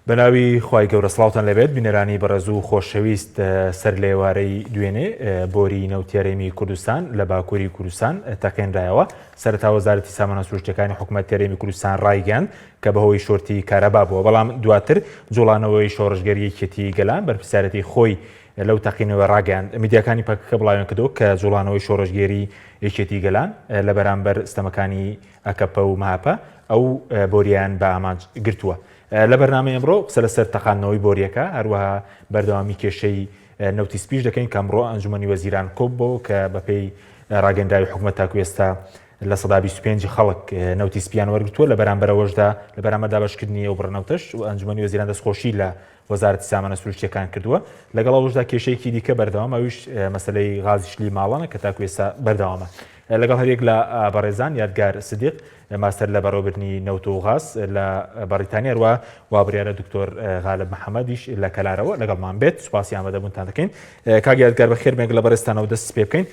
بەناوی خوای گەورە سڵاوتان لێبێت بینەرانی بەڕێز و خۆشەویست سەر لێوارەی دوێنێ بۆری نەوتی هەرێمی کوردستان لە باکووری کوردستان تەقێنرایەوە سەرەتا وەزارەتی سامانە سروشتەکانی حکوومەت هەرێمی کوردستان ڕایگەیاند کە بەهۆی شۆرتی کارەبا بووە بەڵام دواتر جوڵانەوەی شۆڕشگەری یەکێتی گەلان بەرپرسیارەتی خۆی لەو تەقینەوە ڕاگەیاند میدیاکانی پەکەکە بڵاویان کردەوە کە جوڵانەوەی شۆڕشگێری یەکێتی گەلان لە بەرامبەر ستەمەکانی ئەکەپە و مەهەپە ئەو بۆرییان بە ئامانج گرتووە. لە بەرنامەی ئەمڕۆ قسە لەسەر تەقاندنەوەی بۆرییەکە، هەروەها بەردەوامی کێشەی نەوتی سپیش دەکەین کە ئەمڕۆ ئەنجومەنی وەزیران کۆببەوە کە بەپێی ڕاگەندراوی حکومەت تاکو ئێستا 25% خەڵک نەوتی سپیان وەرگتووە لە بەرامبەرەوەشدا لە بەرامبەر دابەشکردنی ئەو بڕە نەوتەش و ئەنجومەنی وەزیران دەستخۆشی لە وەزارەتی سامانە سروشتیەکان کردووە لەگەڵ ئەوەشدا کێشەیەکی دیکە بەردەوام ئەویش مەسلەی غازی شلی ماڵانە کە تاکو ئێستا بەردەوامە لەگەڵ هەریەک لە بەڕێزان یادگار سدیق ماستەر لە بەڕێوەبردنی نەوت و غاز لە بەڕیتانیا هەروە وا بڕیارە دکتۆر غالب محەممەدیش لە کەلارەوە لەگەڵمان بێت سوپاسی ئامادەبوونتان دەکەین کاک یادگار بەخێربێن لە بەڕێزتانەوە دەست پێ بکەین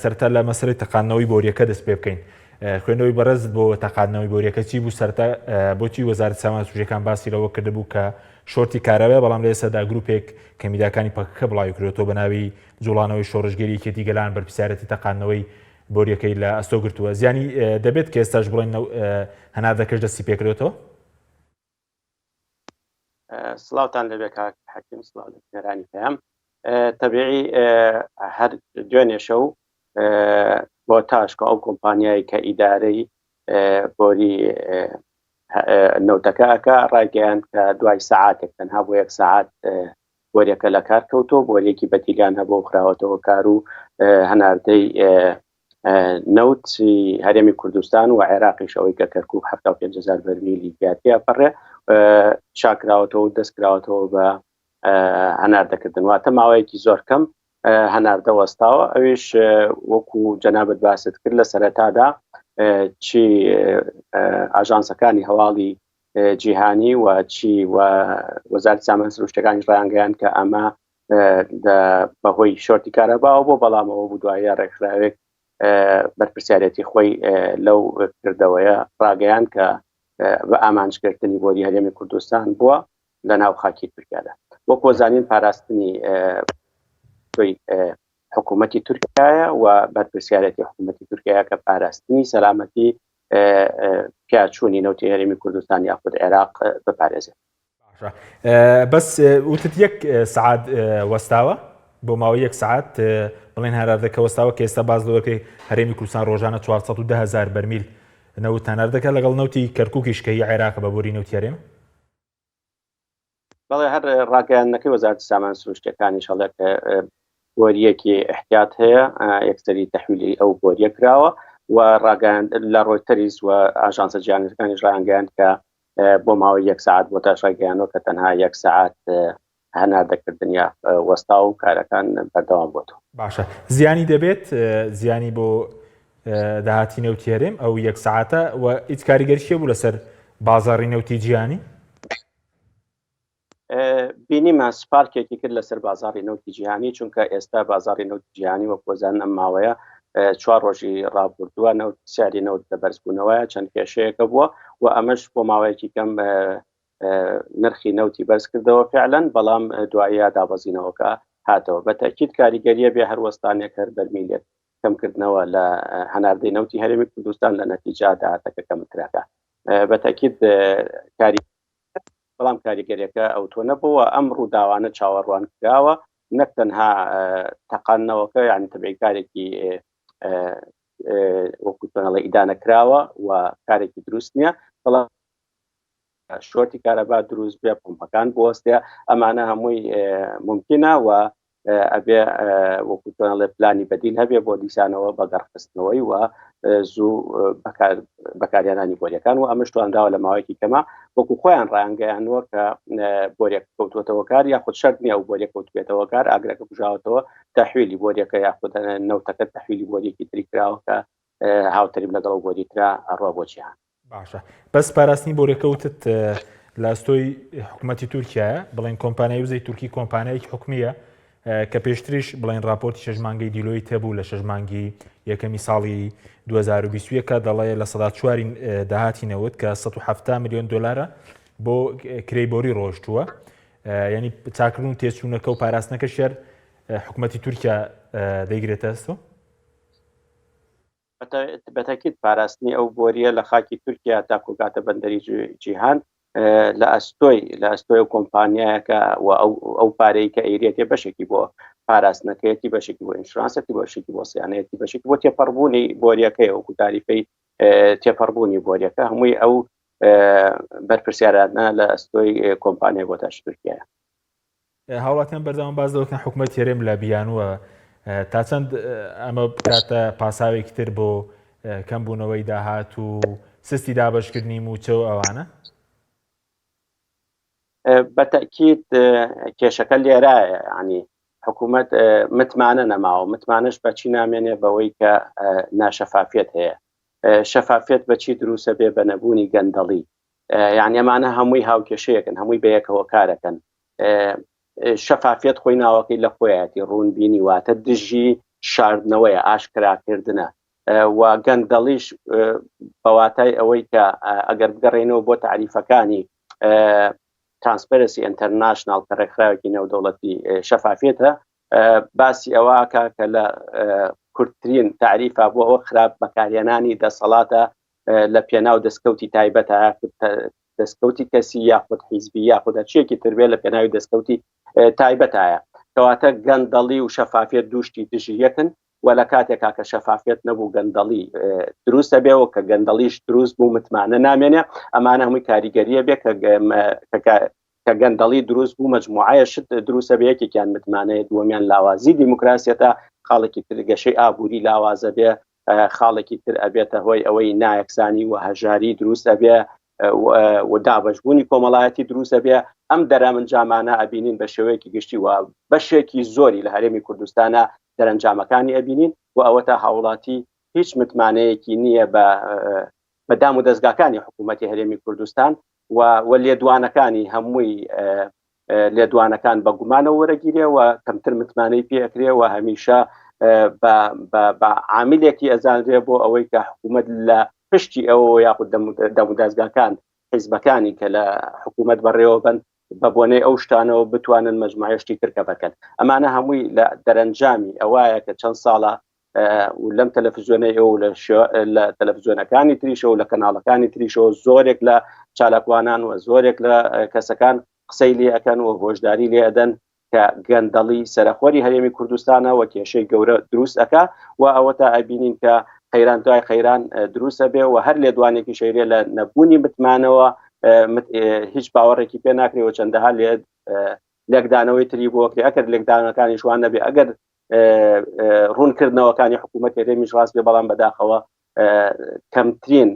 سەرەتا لە مەسەلەی تەقاندنەوەی بۆریەکە دەست پێ بکەین خوێندنەوەی بەڕێزت بۆ تەقاندنەوەی بۆریەکە چی بوو سەرەتا بۆچی وەزارەتی سامانە سروشتیەکان باسی لەوە کردبوو کە شۆرتی کارەبایە بەڵام لە ئێستادا گروپێک کە میدیاکانی پەکەکە بڵاوی کردوەتەوە بە ناوی جوڵانەوەی شۆڕشگێری یەکێتی گەلان بەرپرسیارەتی تەقاندنەوەی بۆریەکەی لە ئەستۆ گرتووە زیانی دەبێت کە ئێستاش بڵێن هەناردەکەش دەستی پێکردوێتەوە؟ سڵاوتان لەبێ کاک حەکیم سڵاو لە بینەرانی پەیام تەبیعی هەر دوێنێ شەو بۆ تاشکۆ ئەو کۆمپانیای کە ئیدارەی بۆری نەوتەکە ئەکا ڕایگەیاند کە دوای سەعاتێک تەنها بۆ یەک سەعات بۆریەکە لە کار کەوتۆ بۆریەکی بەتیلیان هەبوو خراوەتەوە کار و هەناردەی نەوتی هەرێمی کوردستان و عێراقیش ئەوەی کە کەرکوک 75 هەزار بەرمیلی پیا تێپەڕێ چاکراوەتەوە و دەست کراوەتەوە بە هەناردەکردن واتە ماوەیەکی زۆر کەم هەناردە وەستاوە ئەویش وەکو جەنابەت باست کرد لە سەرەتادا چی ئاژانسەکانی هەواڵی جیهانی و چی و وەزارەتی سامان سروشتەکانیش ڕایانگەیاند کە ئەمە بەهۆی شۆرتی کارەباوە بۆ بەڵامەوە بوو دوایە ڕێکخراوێک بەرپرسیارەتی خۆی لەو کردەوەیە ڕاگەیان کە بە ئامانجگرتنی بۆری هەرێمی کوردستان بووە لە ناو خاکی تورکیادا وەکۆ زانین پاراستنی حکوومەتی تورکایە و بەرپرسیارەتی حکوومەتی تورکیا کە پاراستنی سەلامەتی پیاچوونی نەوتی هەرێمی کوردستان یاخود عێراق بپارێزێت. باشە بەس وتت یەک سعات وەستاوە بۆ ماوەی یەک سعات بڵێن هەراردەکە وەستاوە کە ئێستا باز لەوەکەی هەرێمی کوردستان ڕۆژانە 410 هزار بەرمیل نەوت هەناردەکە لەگەڵ نەوتی کەرکووکیش کە هی عێراق بە بۆری نەوتی هەرێم بەڵێ هەر ڕاگەیاندنەکەی وەزارەتی سامان سروشتەکانیش هەڵێ کە بۆریەکی احتیاط هەیە یەکسەری تەحویلی ئەو بۆریە کراوە و ڕاگەیاند لە ڕۆیتەریز و ئاژانسە جیهانیەکانیش ڕایانگەیاند کە بۆ ماوەی یەک سەعات بۆ تاش ڕایگەیاندوە کە تەنها یەک سەعات هەناردەکردن یا وەستا و کارەکان بەردەوام بۆتەوە. باشە زیانی دەبێت زیانی بۆ داهاتی نەوتی هەرێم ئەو یەک سەعاتە و هیچ کاریگەریشی هەبوو لەسەر بازاڕی نەوتی جیهانی؟ بینیمان سپارکێکی کرد لەسەر بازاڕی نەوتی جیهانی چونکە ئێستا بازاڕی نەوتی جیهانی وەک وەزان ئەم ماوەیە چوار ڕۆژی ڕابردووە نەوت سعری نەوت لە بەرزبوونەوەیە چەند کێشەیەکە بووە و ئەمەش بۆ ماوەیەکی کەم نرخی نەوتی بەرز کردەوە فعلەن بەڵام دوایە دابەزینەوەکە هاتەوە بە تەکیید کاریگەریە بێ هەروەستانێک هەر بەرمیلێک کەمکردنەوە لە هەناردەی نەوتی هەرێمی کوردستان لە نەتیجا داهاتەکە کەمترەکە بە تەکیید کاری بەڵام کاریگەریەکە ئەوتۆ نەبووە ئەم ڕووداوانە چاوەڕوان کراوە نەک تەنها تەقاندنەوەکە یعنی تەبعی کارێکی وەکو تۆنەڵە ئیدانە کراوە و کارێکی دروست نییە بەڵام شۆرتی کارەبا دروست بێ پمپەکان بوەستێ ئەمانە هەمووی ممکنە و ئەبێ وەکو تۆنەڵێ پلانی بەدیل هەبێ بۆ دیسانەوە بەگەڕخستنەوەی و زوو بەکارهێنانی بۆریەکان و ئەمەش توانراوە لە ماوەیەکی کەمە وەکو خۆیان ڕایانگەیانوە کە بۆریەک کەوتوەتەوە کار یاخود شەرت نییە ئەو بۆریە کەوتبێتەوە کار ئاگرەکە کوژاوەتەوە تەحویلی بۆریەکە یاخود نەوتەکە تەحویلی بۆریەکی تری کراوە کە هاوتەریب لەگەڵ ئەو بۆری ترا ئەڕوا بۆ جیهان. باشە بەس پاراستنی بۆریەکە وتت لە ئەستۆی حکوومەتی تورکیایە بڵێن کۆمپانیای وزەی تورکی کۆمپانیایەکی حکومیە کە پێشتریش بڵێن راپۆرتی شەش مانگەی دیلۆیت هەبوو لە شەش مانگی یەکەمی ساڵی 2021 کە دەڵێ لە سەدا چواری داهاتی نەوت کە 170 میلیۆن دلارە. بۆ کرێی بۆری ڕۆشتووە ینی چاکردن و تێچوونەکە و پاراستنەکە شەر حکوومەتتی تورکیا دەیگرێتە ئەستۆ؟ بەتەکید پاراستنی ئەو بۆریە لە خاکی تورکیا تاکو گاتە بەندەری جیهان لە ئەستۆی لە ئەستۆی و کۆمپانیایەکە و ئەو پارەی کە ئەیرێتێ بەشێکی بۆ پاراستنەکەیەتی بەشێکی بۆ ئینشورانسەتی بەشێکی بۆ سیانەیەتی بەشێکی بۆ تێپەڕبوونی بۆریەکەی وەکو تاریفەی تێپەڕبوونی بۆریەکە هەمووی ئەو بەرپرسیارانە لە ئەستۆی کۆمپانیای بۆتاش تورکیایە. هاوڵاتیان بەردەوام باس لەوە دەکەن حکومەتی هەرێم لە بیانووە تا چەند ئەمە بکاتە پاساوێکی تر بۆ کەمبوونەوەی داهات و سستی دابەشکردنی مووچە و ئەوانە؟ بەتەکیید کێشەکە لێرایە ینی حکوومەت متمانە نەماوە متمانەش بەچی نامێنێ بەوەی کە ناشەفافیت هەیە شەفافیت بەچی دروسە بێ بە نەبوونی گەندەڵی یعنی ئەمانە هەمووی هاوکێشەیەکن هەمووی بەیەکەوە کارەکەن شەفافیت خۆی ناوەکەی لە خۆیەتی ڕوونبینی واتە دژی شاردنەوەیە ئاشکراکردنە و گەندەڵیش بەواتای ئەوەی کە ئەگەر بگەڕێنەوە بۆ تعریفەکانی ترانسپەرسی ئینتەرناشناڵ کە ڕێکخراوێکی نێودەوڵەتی شەفافیتە باسی ئەوەکە کە لە کورتترین تعریفا بۆ ئەوە خراپ بەکارهێنانی دەسەڵاتە لە پێناو دەستکەوتی تایبەتە دەستکەوتی کەسی یاخود حیزبی یاخود هەرچیەکی تربێ لە پێناوی دەستکەوتی تایبەتایە کەواتە گەندەڵی و شەفافیت دووشتی دژی یەکن و لە کاتێکا کە شەفافیت نەبوو گەندەڵی دروستە بێ و کە گەندەڵیش دروست بوو متمانە نامێنێ ئەمانە هەمووی کاریگەریە بێ کە گەندەڵی دروست بوو مجموعەیە شت دروستە بێ یەکێکیان متمانەیە دووەمیان لاوازی دیموکراسیەتە خاڵێکی تر گەشەی ئابووری لاوازە بێ خاڵێکی تر ئەبێتە هۆی ئەوەی نایەکسانی و هەژاری دروست ئەبێ و دابەشبوونی کۆمەڵایەتی دروست ئەبێ ئەم دەرەنجامانە ئەبینین بە شێوەیەکی گشتی و بەشێکی زۆری لە هەرێمی کوردستانە دەرەنجامەکانی ئەبینین و ئەوە تا هاوڵاتی هیچ متمانەیەکی نییە بە بە دام و دەستگاکانی حکوومەتی هەرێمی کوردستان و و لێدوانەکانی هەمووی لێدوانەکان بە گومانەوە وەرەگیرێ و کەمتر متمانەی پێ ئەکرێ و هەمیشە بە عامیلێکی ئەزانرێ بۆ ئەوەی کە حکوومەت لە پشتی ئەوەوە یاخود دەمودەزگاکان حیزبەکانی کە لە حکوومەت بەڕێوە بن بە بۆنەی ئەو شتانەوە بتوانن مەجموعەی شتی تر کە بکەن ئەمانە هەمووی لە دەرەنجامی ئەوایە کە چەند ساڵە و لەم تەلەفزیۆنەی ئەو لە تەلەفزیۆنەکانی تریشەوە لە کەناڵەکانی تریشەوە زۆرێک لە چالاکوانان و زۆرێک لە کەسەکان قسەی لێ ئەکەن و هۆشداری لێ ئەدەن کە گەندەڵی سەرەخۆری هەرێمی کوردستانە و کێشەی گەورە دروست ئەکا و ئەوە تا ئەبینین کە قەیران دوای قەیران دروستە بێ و هەر لێدوانێکی شەیرێ لە نەبوونی متمانەوە هیچ باوەڕێکی پێ ناکرێ و چەندەها لێ لێکدانەوەی تری بۆ کرێ ئەگەر لێکدانەکانی شوان نەبێ ئەگەر ڕوونکردنەوەکانی حکوومەت هەرێمیش ڕاست بێ بەڵام بەداخەوە کەمترین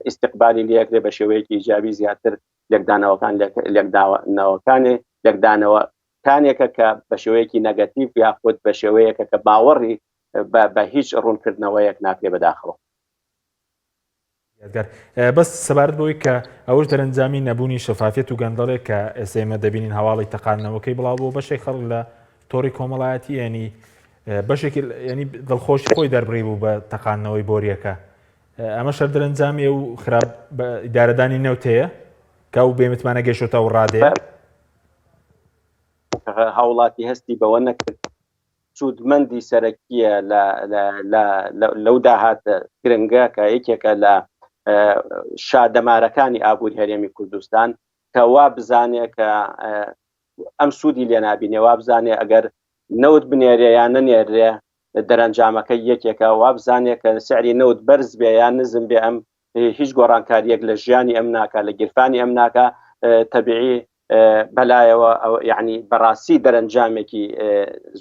ئیسیقبالی لەکرێ بە شێوەیەکی ئیجابی زیاتر لێکدانەوەکان لێکدانەوەکانی لێکدانەوە کانێکە کە بە شێوەیەکی نەگەتیڤ یاخود بە شێوەیەکە کە باوەڕی بە هیچ ڕوونکردنەوەیەک ناکرێ بەداخەوە. یادگار بەس سەبارەت بەوەی کە ئەوەش دەرەنجامی نەبوونی شەفافیەت و گەندەڵێک کە ئێستا ئێمە دەبینین هەواڵی تەقاندنەوەکەی بڵاو بۆ بەشێک خەڵک لە تۆڕی کۆمەڵایەتی ینی بەشێکی ینی دڵخۆشی خۆی دەربڕی بوو بە تەقاندنەوەی بۆریەکە ئەمە شەر دەرەنجامی و خراپ ئیدارەدانی نەوتەیە کە ئەو بێمتمانە گەشتۆتە ئەو ڕادەیە. هاوڵاتی هەستی بەوە نەکرد سوودمەندی سەرەکییە لەو داهاتە گرنگە کە یەکێکە لە شادەمارەکانی ئابووری هەرێمی کوردستان کە وا بزانێ کە ئەم سوودی لێ نابینێ وا بزانێ ئەگەر نەوت بنێرێ یان نەنێرێ دەرەنجامەکەی یەکێکە وابزانێ کە سعری نەوت بەرز بێ یان نزم بێ ئەم هیچ گۆڕانکاریەک لە ژیانی ئەم ناکا لە گیرفانی ئەم ناکا تەبیعی بەلایەوە یعنی بەڕاستی دەرەنجامێکی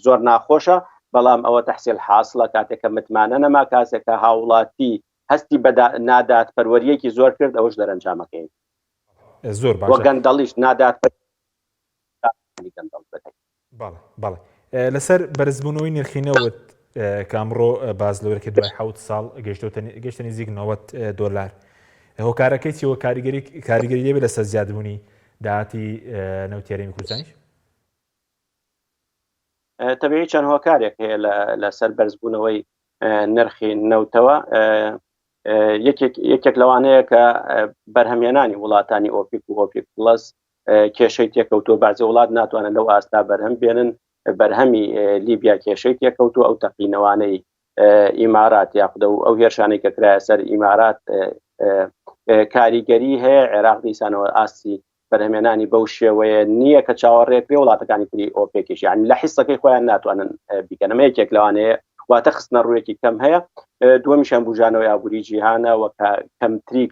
زۆر ناخۆشە بەڵام ئەوە تەحسیل حاصلە کاتێک کە متمانە نەما کاتێک کە هاوڵاتی هەستی بە نادادپەروەریەکی زۆر کرد ئەوەش دەرەنجامەکەی زۆر باشە گەندەڵیش ناداد گەندەڵ بەڵێ بەڵێ لەسەر بەرزبوونەوەی نرخی نەوت کە ئەمڕۆ باس لەوەر کە دوای حەوت ساڵ گەشتە نزیک 90 دۆلار هۆکارەکەی چیەوە کاریگەری کاریگەری دەبێت لەسەر زیادبوونی داهاتی نەوتی هەرێمی کوردستانیش؟ تەبیعی چەند هۆکارێک هەیە لەسەر بەرزبوونەوەی نرخی نەوتەوە. یەکێک یەکێک لەوانەیە کە بەرهەمێنانی وڵاتانی ئۆپیک و ئۆپیک پڵەس کێشەی تێکەوتووە بەعزی وڵات ناتوانن لەو ئاستا بەرهەم بێنن بەرهەمی لیبیا کێشەی تێکەوتووە ئەو تەقینەوانەی ئیمارات یاخودە و ئەو هێرشانەی کە کرایە سەر ئیمارات کاریگەری هەیە عێراق دیسانەوە ئاستی بەرهەمێنانی بەو شێوەیە نییە کە چاوەڕێکرێ وڵاتەکانی تری ئۆپێکیش یعنی لە حیسەکەی خۆیان ناتوانن بیکەن ئەمە یەکێک لەوانەیە واتە خستنە ڕوویەکی کەم هەیە دووەمیشان بژانەوەی ئابووری جیهانە و کەمتری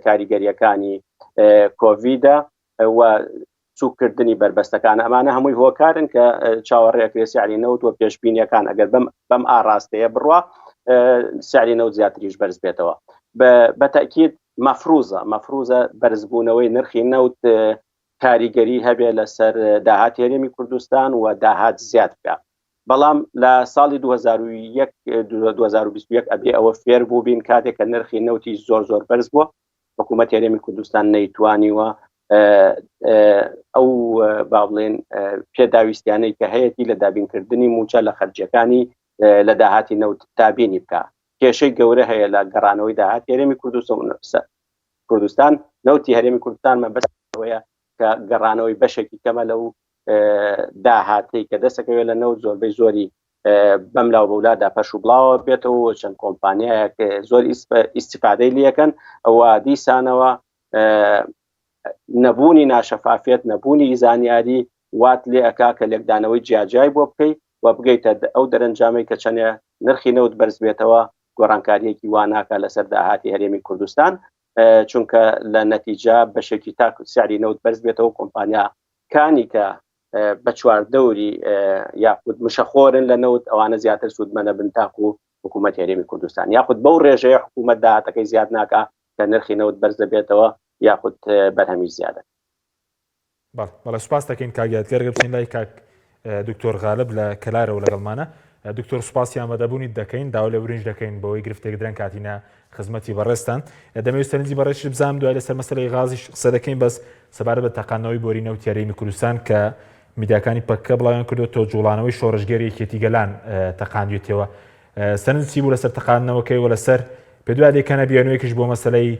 کاریگەریەکانی کۆڤیدە و سوکردنی بەربەستەکان ئەمانە هەمووی هۆکارن کە چاوەڕێکرێ سعری نەوت و پێشبینیەکان ئەگەر بەم بەم ئاراستەیە بڕوا سعری نەوت زیاتریش بەرز بێتەوە بە تەکید مەفروزە مەفروزە بەرزبوونەوەی نرخی نەوت کاریگەری هەبێ لەسەر داهاتی هەرێمی کوردستان و داهات زیاد بکە بەڵام لە ساڵی 2001 2021 ئەبێ ئەوە فێر بووبین کاتێک کە نرخی نەوتی زۆر زۆر بەرز بووە حکوومەت هەرێمی کوردستان نەیتوانیوە ئەو با بڵێن پێداویستیانەی کە هەیەی لە دابینکردنی موچە لە خەرجیەکانی لە داهاتی نەوت دابینی بکە کێشەی گەورە هەیە لە گەڕانەوەی داهاتی هەرێمی کوردستان کوردستان نەوتی هەرێمی کوردستان مەبەست ئەوەیە کە گەڕانەوەی بەشێکی کەمە لەو داهاتەی کە دەستەکەوێت لە نەوت زۆربەی زۆری بەم لاو بەولادا پەش و بڵاوە بێتەوە چەند کۆمپانیایەک زۆر ئیسیفادەی لەکەن ئەوە دیسانەوە نەبوونی ناشەفافیەت نەبوونی زانیاری وات لێ ئەکا کە لێکدانەوەی جیاجیای بۆ بکەی و بگەیتە ئەو دەرەنجامەی کە چەنێ نرخی نەوت بەرز بێتەوە گۆڕانکاریەکی وا ناکا لەسەر داهاتی هەرێمی کوردستان چونکە لە نەتیجە بەشێکی تاک سعری نەوت بەرز بێتەوە کۆمپانیا کانی کە بە چواردەوری یاخود مشەخۆرن لە نەوت ئەوانە زیاتر سوودمەنە بن تاکو حکوومەت هەرێمی کوردستان یاخود بەو ڕێژەیە حکوومەت داهاتەکەی زیاد ناکا کە نرخی نەوت بەرز دەبێتەوە یاخود بەرهەمی زیادە. بەڵێ بەڵێ سوپاس دەکەین کاک یادگار گەر بچین لای کاک دکتۆر غالب لە کەلارەوە لەگەڵمانە دکتۆر سوپاسی ئامادەبوونیت دەکەین داوا لێبورینش دەکەین بەوەی گرفتێک درەنگ هاتینە خزمەتی بەڕێزتان دەمەوێت سەرنجی بەڕێزیش بزانم دوای لەسەر مەسەلەی غازیش قسە دەکەین بەس سەبارەت بە تەقاندنەوەی بۆری نەوتی هەرێمی کوردستان کە میدیاکانی پەکەکە بڵاویان کردووەتەوە جوڵانەوەی شۆڕشگێری یەکێتی گەلان تەقاندوێتەوە سەرنج چی بوو لەسەر تەقاندنەوەکەی و لەسەر پێدوا دەیکەنە بیانوویەکیش بۆ مەسەلەی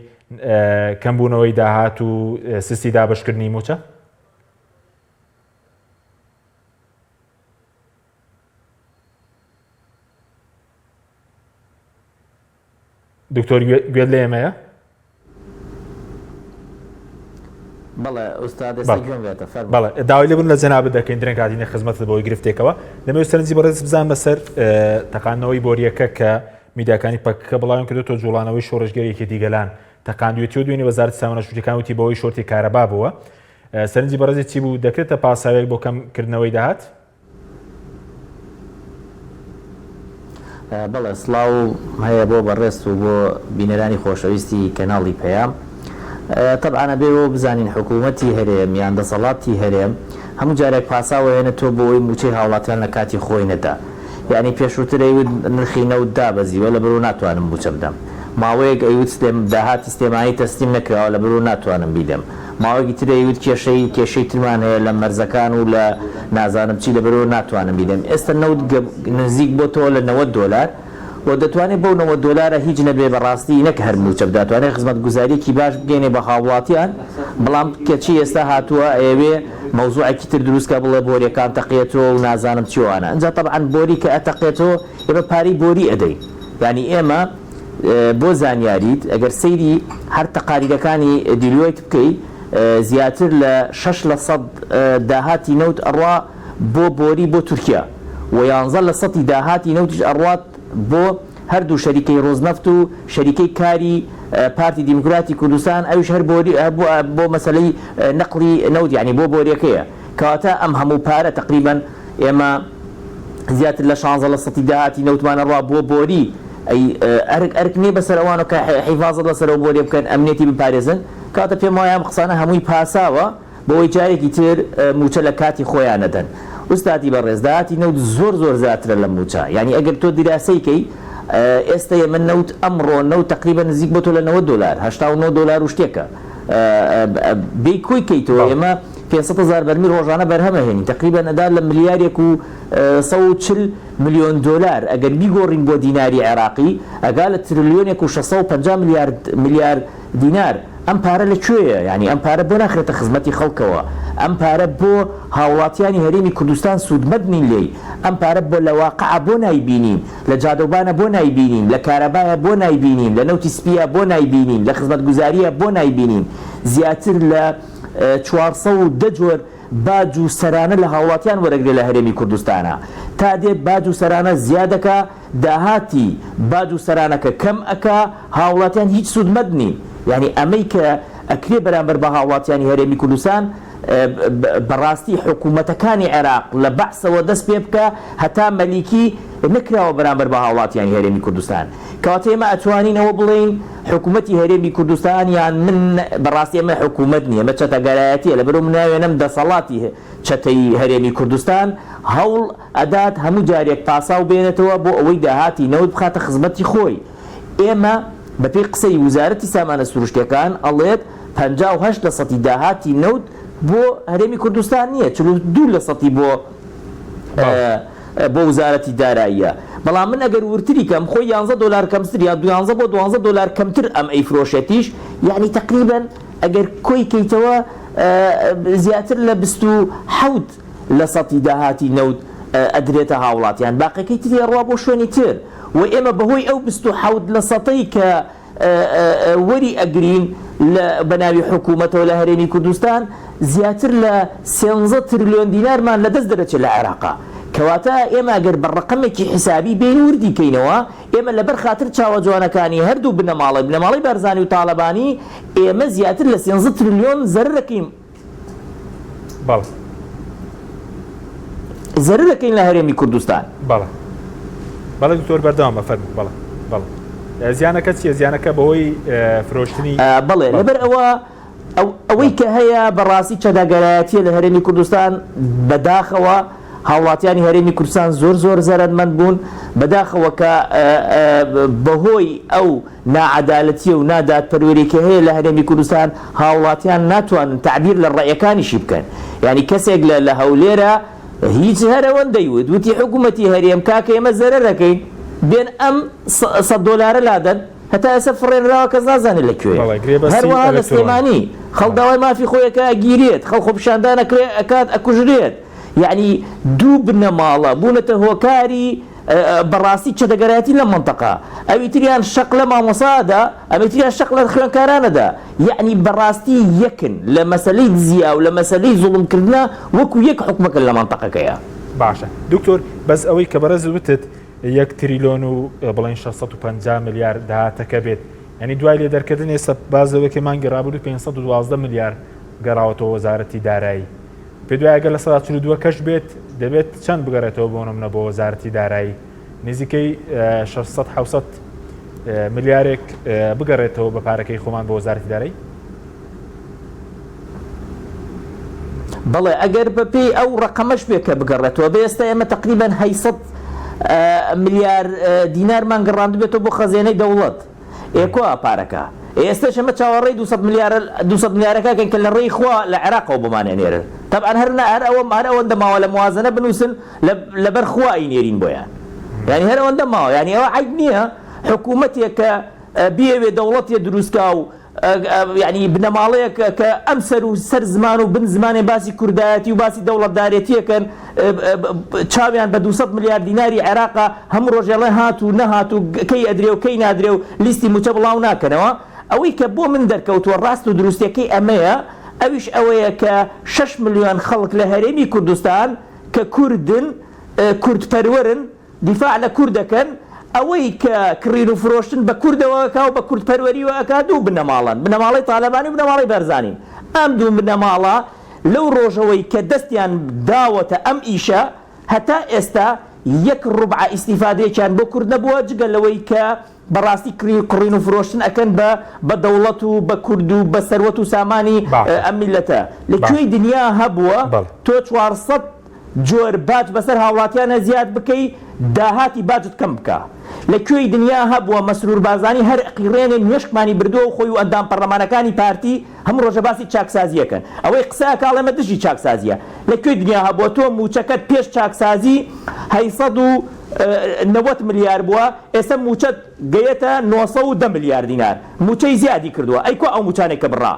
کەمبوونەوەی داهات و سستی دابەشکردنی مووچە؟ دکتۆر گوێت لە ئێمەیە؟ بەڵێ ئوستاد ئێستا گوێم لێتە فەرموو. بەڵێ داوای لێبوردن لە جەنابت دەکەین درەنگ هاتینە خزمەتت بەهۆی گرفتێکەوە دەمەوێت سەرنجی بەڕێزت بزانم لەسەر تەقاندنەوەی بۆرییەکە کە میدیاکانی پەکەکە بڵاویان کردووەتەوە جوڵانەوەی شۆڕشگێر یەکێتی گەلان تەقاندوێتی و دوێنێ وەزارەتی سامانە سروشتیەکان وتی بەهۆی شۆرتی کارەبا بووە سەرنجی بەڕێزت چی بوو دەکرێتە پاساوێک بۆ کەم کردنەوەی داهات؟ بەڵێ سڵاو هەیە بۆ بەڕێزت و بۆ بینەرانی خۆشەویستی کەناڵی پەیام. تەبعەن ئەبێ ئەوە بزانین حکوومەتی هەرێم یان دەسەڵاتی هەرێم هەموو جارێک پاساو ئەهێنێتەوە بۆ ئەوەی مووچەی هاوڵاتیان لە کاتی خۆی نەدا. یانی پێشووتر ئەیوت نرخی نەوت دابەزیوە لەبەرئەوە ناتوانم مووچە بدەم. ماوەیەک ئەیوت داهاتی سلێمانی تەسلیم نەکراوە لەبەرئەوە ناتوانم بیدەم. ماوەیەکی تر ئەیوت کێشەی کێشەی ترمان هەیە لە مەرزەکان و لە نازانم چی لەبەرئەوە ناتوانم بیدەم. ئێستا نەوت نزیک بۆتەوە لە 90 دۆلار و دەتوانێ بەو 90 دۆلارە هیچ نەبێ بەڕاستی نەک هەر مووچە بدا توانێ خزمەتگوزاریەکی باش بگەینێ بە هاوڵاتیان بەڵام کەچی ئێستا هاتووە ئەیەوێ مەوزوعێکی تر دروست کا بڵێ بۆریەکان تەقیەتەوە و نازانم چی وانە ئینجا تەبعەن بۆری کە ئەتەقێتەوە ئێمە پارەی بۆری ئەدەین یانی ئێمە بۆ زانیاریت ئەگەر سەیری هەر تەقاریرەکانی دیلۆیت بکەی زیاتر لە شەش لە سەد داهاتی نەوت ئەڕوا بۆ بۆری بۆ تورکیا و یانزە لە سەتی داهاتی نەوتیش ئەڕوات بۆ هەردوو شەریکەی ڕۆزنەفت و شەریکەی کاری پارتی دیموکراتی کوردستان ئەویش هەر بۆری بۆ مەسەلەی نەقڵی نەوت یانی بۆ بۆریەکەیە کەواتە ئەم هەموو پارە تەقریبەن ئێمە زیاتر لە شانزە لە سەتی داهاتی نەوتمان ئەڕوا بۆ بۆری ئەی ئەرک ئەرک نیە بەسەر ئەوانەوە کە حیفازەت لەسەر ئەو بۆریە بکەن ئەمنیەتی بپارێزن کەواتە پێم وایە ئەم قسانە هەمووی پاساوە بۆوەی جارێکی تر موچە لە کاتی خۆیا نەدەن ئوستادی بەڕێز داهاتی نەوت زۆر زۆر زیاترە لە موچە یانی ئەگەر تۆ دیراسەی کەی ئێستە ئێمە نەوت ئەمڕۆ نەوت تەقریبەن نزیک بۆتۆ لە 90 دۆلار 89 دۆلار و شتێکە بێی کۆی کەیتەوە ئێمە 500 هەزار بەرمیل ڕۆژانە بەرهەم ئەهێنین تەقریبەن ئەدا لە ملیارێک و. 140 ملیۆن دۆلار ئەگەر بیگۆڕین بۆ دیناری عێراقی ئەگا لە ترلیۆنێک و 650 ملیارد ملیار دینار. ئەم پارە لە کوێیە؟ یانی ئەم پارە بۆ ناخرێتە خزمەتی خەڵکەوە؟ ئەم پارە بۆ هاوڵاتیانی هەرێمی کوردستان سوودمەد نین لێی؟ ئەم پارە بۆ لە واقعا بۆ نایبینین؟ لە جادەوبانە بۆ نایبینین؟ لە کارەبایە بۆ نایبینین؟ لە نەوتی سپییە بۆ نایبینین؟ لە خزمەتگوزارییە بۆ نایبینین؟ زیاتر لە 410 جۆر باج و سەرانە لە هاوڵاتیان وەرەگرێ لە هەرێمی کوردستانا. تا دێت باج و سەرانە زیادەکا، داهاتی باج و سەرانەکە کەم ئەکا، هاوڵاتیان هیچ سوودمەد نین. یانی ئەمەی کە ئەکرێ بەرامبەر بە هاوڵاتیانی هەرێمی کوردستان بەڕاستی حکوومەتەکانی عێراق لە بەعسەوە دەست پێ بکە هەتا مەلیکی نەکراوە بەرامبەر بە هاوڵاتیانی هەرێمی کوردستان. کەواتە ئێمە ئەتوانین ئەوە بڵێین حکوومەتی هەرێمی کوردستان یان من بەڕاستی ئەمە حکوومەت نییە ئەمە چەتەگەرایەتییە لەبەرئەوە من ناوێنم دەسەڵاتی چەتەی هەرێمی کوردستان هەوڵ ئەدات هەموو جارێک پاساو بێنێتەوە بۆ ئەوەی داهاتی نەوت بخاتە خزمەتی خۆی. ئێمە بەپێی قسەی وزارەتی سامانە سروشتیەکان ئەڵێت 58 لە سەتی داهاتی نەوت بۆ هەرێمی کوردستان نییە 42 لە سەتی بۆ بۆ وزارەتی داراییە بەڵام من ئەگەر ورتری کەم خۆی یانزە دۆلار کەمتر یا دوانزە بۆ دوانزە دۆلار کەمتر ئەم ئەیفرۆشێتیش یعنی تقریبا ئەگەر کۆی کەیتەوە زیاتر لە 27 لە سەتی داهاتی نەوت ئەدرێتە هاوڵاتیان باقیەکەی تری ئەڕوا بۆ شوێنی تر و ئێمە بەهۆی ئەو 27 لە سەتەی کە وەری ئەگرین لە بەناوی حکوومەتەوە لە هەرێمی کوردستان زیاتر لە سێنزە ترلیۆن دینارمان لە دەست دەرەچێت لە عێراقا کەواتە ئێمە ئەگەر بە ڕەقەمێکی حیسابی بێین وردی کەینەوە ئێمە لەبەر خاتر چاوە جوانەکانی هەردوو بنەماڵەی بنەماڵەی بارزانی و تاڵەبانی ئێمە زیاتر لە سێنزە ترلیۆن زەرەرەکەین بەڵێ. زەرەر ئەکەین لە هەرێمی کوردستان. بەڵێ بەڵێ دکتۆر بەردەوام بە فەرموو بەڵێ بەڵێ زیانەکە چییە زیانەکە بەهۆی فرۆشتنی بەڵێ لەبەر ئەوە ئەوەی کە هەیە بەڕاستی چەداگەرایەتیە لە هەرێمی کوردستان بەداخەوە هاوڵاتیانی هەرێمی کوردستان زۆر زۆر زەرەرمەند بوون بەداخەوە کە بەهۆی ئەو ناعەدالەتیە و نادادپەروەری کە هەیە لە هەرێمی کوردستان هاوڵاتیان ناتوانن تەعبیر لە ڕەئیەکانیشی بکەن یانی کەسێک لە لە هەولێرە هیچ هەر ئەوەندەی وت وتی حکومەتی هەرێم کاکە ئێمە زەرەرەکەین بێن ئەم سە دۆلارە لادەن هەتا ئێستا فڕێنراوە کەس نازانێت لە کوێیە بەڵێ گرێبەستی هەروەها لە ئەلکترۆنی سلێمانی خەڵک داوای مافی خۆی ئەکا ئەگیرێت خەڵک خۆپیشاندان ئەکرێ ئەکات ئەکوژرێت یانی دوو بنەماڵە بوونەتە هۆکاری بەڕاستی چەتەگەرایەتی لەم مەنتەقە ئەوی تریان شەق لە مامۆسا ئەدا ئەمی تریان شەق لە خوێنکاران ئەدا یەعنی بەڕاستی یەکن لە مەسەلەی دزیا و لە مەسەلەی زوڵم کردنا وەکو یەک حوکمەکەن لە مەنتەقەکەیا. باشە دکتۆر بەس ئەوەی کە بەڕێزت وتت یەک تریلۆن و بڵێن 650 ملیار داهاتەکە بێت یعنی دوای لێ دەرکردن ئێستا باز لەوەی کە مانگی ڕابردوو 512 ملیار گەڕاوەتەوە وەزارەتی دارایی پێت وایە گەر 42% کەش بێت دەبێت چەند بگەڕێتەوە بۆ نمونە بۆ وەزارەتی دارایی نزیکەی 600 700 ملیارێک بگەڕێتەوە بە پارەکەی خۆمان بۆ وەزارەتی دارایی؟ بەڵێ ئەگەر بەپێی ئەو ڕەقەمەش بێ کە بگەڕێتەوە بێ ئێستا ئێمە تقریبا 800 ملیار دینارمان گەڕاندبێتەوە بۆ خەزێنەی دەوڵەت ئێ کوا پارەکە؟ ئێ ئێستەش ئێمە چاوەڕێی 200 ملیارە 200 ملیارەکە ئەکەین کە لە ڕێی خوا لە عێراقەوە بۆمان ئەنێرن. تەبعەن هەر نا هەر ئەوە هەر ئەوەندە ماوە لە موازەنە بنووسن لە لەبەر خوا ئەینێرین بۆیان. یانی هەر ئەوەندە ماوە. یانی ئەوە عەیب نییە حکوومەتێک کە بیەوێ دەوڵەتێ دروست کا و یانی بنەماڵەیەک کە ئەم سەر و سەر زمان و بن زمانێ باسی کوردایەتی و باسی دەوڵەتدارێتی ئەکەن چاویان بە 200 ملیار دیناری عێراقە هەموو ڕۆژێ ئەڵێن هات و نەهات و کەی ئەدرێ و کەی نادرێ و لیستی مووچە بڵاو ناکەنەوە ئەوەی کە بۆ من دەرکەوتووە ڕاست و دروستیەکەی ئەمەیە ئەویش ئەوەیە کە 6 ملیۆن خەڵک لە هەرێمی کوردستان کە کوردن کوردپەروەرن دیفاع لە کورد دەکەن، ئەوەی کە کڕین و فرۆشتن بە کوردەوە ئەکا و بە کوردپەروەریوە ئەکا دوو بنەماڵەن، بنەماڵەی تالەبانی و بنەماڵەی بارزانین. ئەم دوو بنەماڵە لەو ڕۆژەوەی کە دەستیان داوەتە ئەم ئیشە هەتا ئێستا یەک ڕوبعە ئیستیفادەیەکیان بۆ کورد نەبووە جگە لەوەی کە بەڕاستی کڕین و فرۆشتن ئەکەن بە بە دەوڵەت و بە کورد و بە سەروەت و سامانی باشە ئەم میللەتە. لە باشە کوێی دنیا هەبووە بەڵێ. تۆ 400 جۆر باج بەسەر هاوڵاتیانە زیاد بکەی داهاتی باجت کەم بکا؟ لە کوێی دنیا هەبووە مەسرور بارزانی هەر ئەقیڕێنێ مێشکمانی بردووە و خۆی و ئەندام پەڕلەمانەکانی پارتی هەموو ڕۆژە باسی چاکسازی ئەکەن ئەوەی قسە ئەکا ئەڵێ ئەمە دژی چاکسازیە لە کوێی دنیا هەبووە تۆ مووچەکەت پێش چاکسازی 890 ملیار بووە ئێستا مووچەت گەیەتە 910 ملیار دینار مووچەی زیادی کردووە ئەی کوا ئەو مووچانەی کە بڕا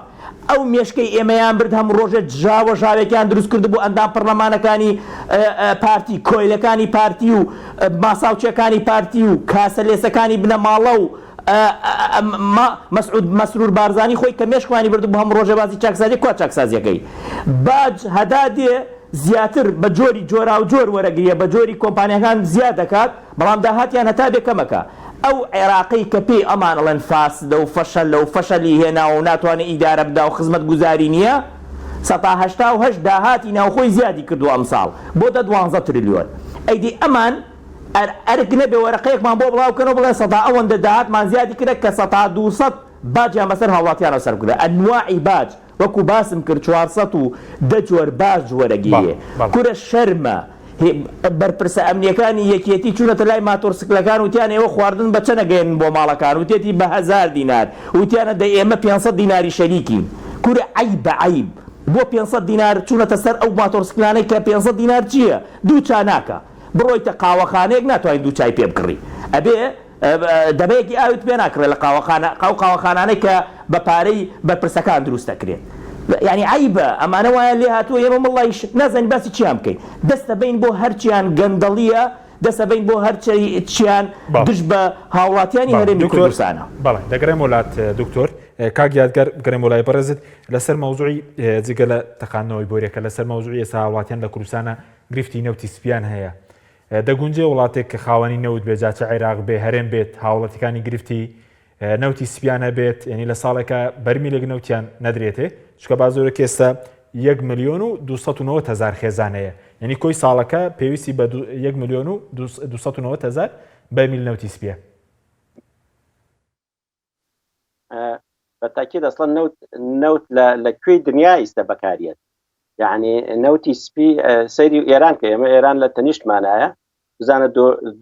ئەو مێشکەی ئێمەیان برد هەموو ڕۆژێ ژاوە ژاوێکیان دروست کردبوو ئەندام پەڕلەمانەکانی پارتی کۆیلەکانی پارتی و ماساوچیەکانی پارتی و کاسە لێسەکانی بنەماڵە و مەسعود مەسرور بارزانی خۆی کە مێشکمانی بردبوو هەموو ڕۆژێ باسی چاکسازی کوا چاکسازیەکەی باج هەدا دێ زیاتر بە جۆری جۆراوجۆر وەرەگریە بە جۆری کۆمپانیاکان زیاد دەکات بەڵام داهاتیان هەتا بێ کەمەکە ئەو عێراقەی کە پێی ئەمان ئەڵێن فاسدە و فەشەلە و فەشەلی هێناوە و ناتوانێ ئیدارە بدا و خزمەتگوزاری نییە 88% داهاتی ناوخۆی زیادی کردووە ئەمساڵ بۆتە دوانزە ترلیۆن ئەی دی ئەمان ئەرک نەبێ وەرەقەیەکمان بۆ بڵاو کەنەوە بڵێن سەتا ئەوەندە داهاتمان زیادی کردە کە سەتا 200 باجیان بەسەر هاوڵاتیانەوە سەرف کردە ئەنواعی باج وەکو باسم کرد 410 جۆر باج وەرەگیرێ کورە شەرمە بەرپرسە ئەمنیەکانی یەکێتی چونەتە لای ماتۆرسکلەکان وتیان ئێوە خواردن بە چەند ئەگەیەنن بۆ ماڵەکان وتێتی بە هەزار دینار وتیانە دە ئێمە 500 دیناری شەریکین کورە عەیبە عەیب بۆ 500 دینار چونەتە سەر ئەو ماتۆرسکلانەی کە 500 دینار چییە دوو چا ناکا بڕۆیتە قاوەخانەیەک ناتوانانی دوو چای پێ بکڕی ئەبێ دەبەیەکی ئاوت پێ ناکڕێ لە قاوەخانە ئەو قاوەخانانەی کە بە پارەی بەرپرسەکان دروست دەکرێت یعنی عەیبە ئەمانە وایان لێ هاتووە ئێمە وەڵڵاهیش نازانین باسی چیان بکەین دەستە بین بۆ هەرچیان گەندەڵیە دەستە بین بۆ هەرچیان دژ بە هاوڵاتیانی هەرێمی کوردستانە. بەڵێ دەگەڕێمەوە لات دکتۆر کاک یادگار بگەڕێمەوە لای بەڕێزت لەسەر مەوزوعی جگە لە تەقاندنەوەی بۆریەکە لەسەر مەوزوعی ئێستا هاوڵاتیان لە کوردستانە گرفتی نەوتی سپیان هەیە دەگونجێ وڵاتێک کە خاوەنی نەوت بێت جا چ عێراق بێ هەرێم بێت هاوڵاتیەکانی گرفتی نەوتی سپیان هەبێت یعنی لە ساڵێکە بەرمیلێک نەوتیان نەدرێتێ چکە بازۆرە ئێستا 1 میلیۆن و 290 هزار خێزان هەیە یعنی کۆی ساڵەکە پێویستی بە 1 میلیۆن و 290 هزار بەرمیل نەوتی سپیە. بە تاکید ئەسڵەن نەوت نەوت لە کوێی دنیا ئیستە بەکاریەت یعنی نەوتی سپی سەیری ئێران کە ئێمە ئێران لە تەنیشتمانایە بزانە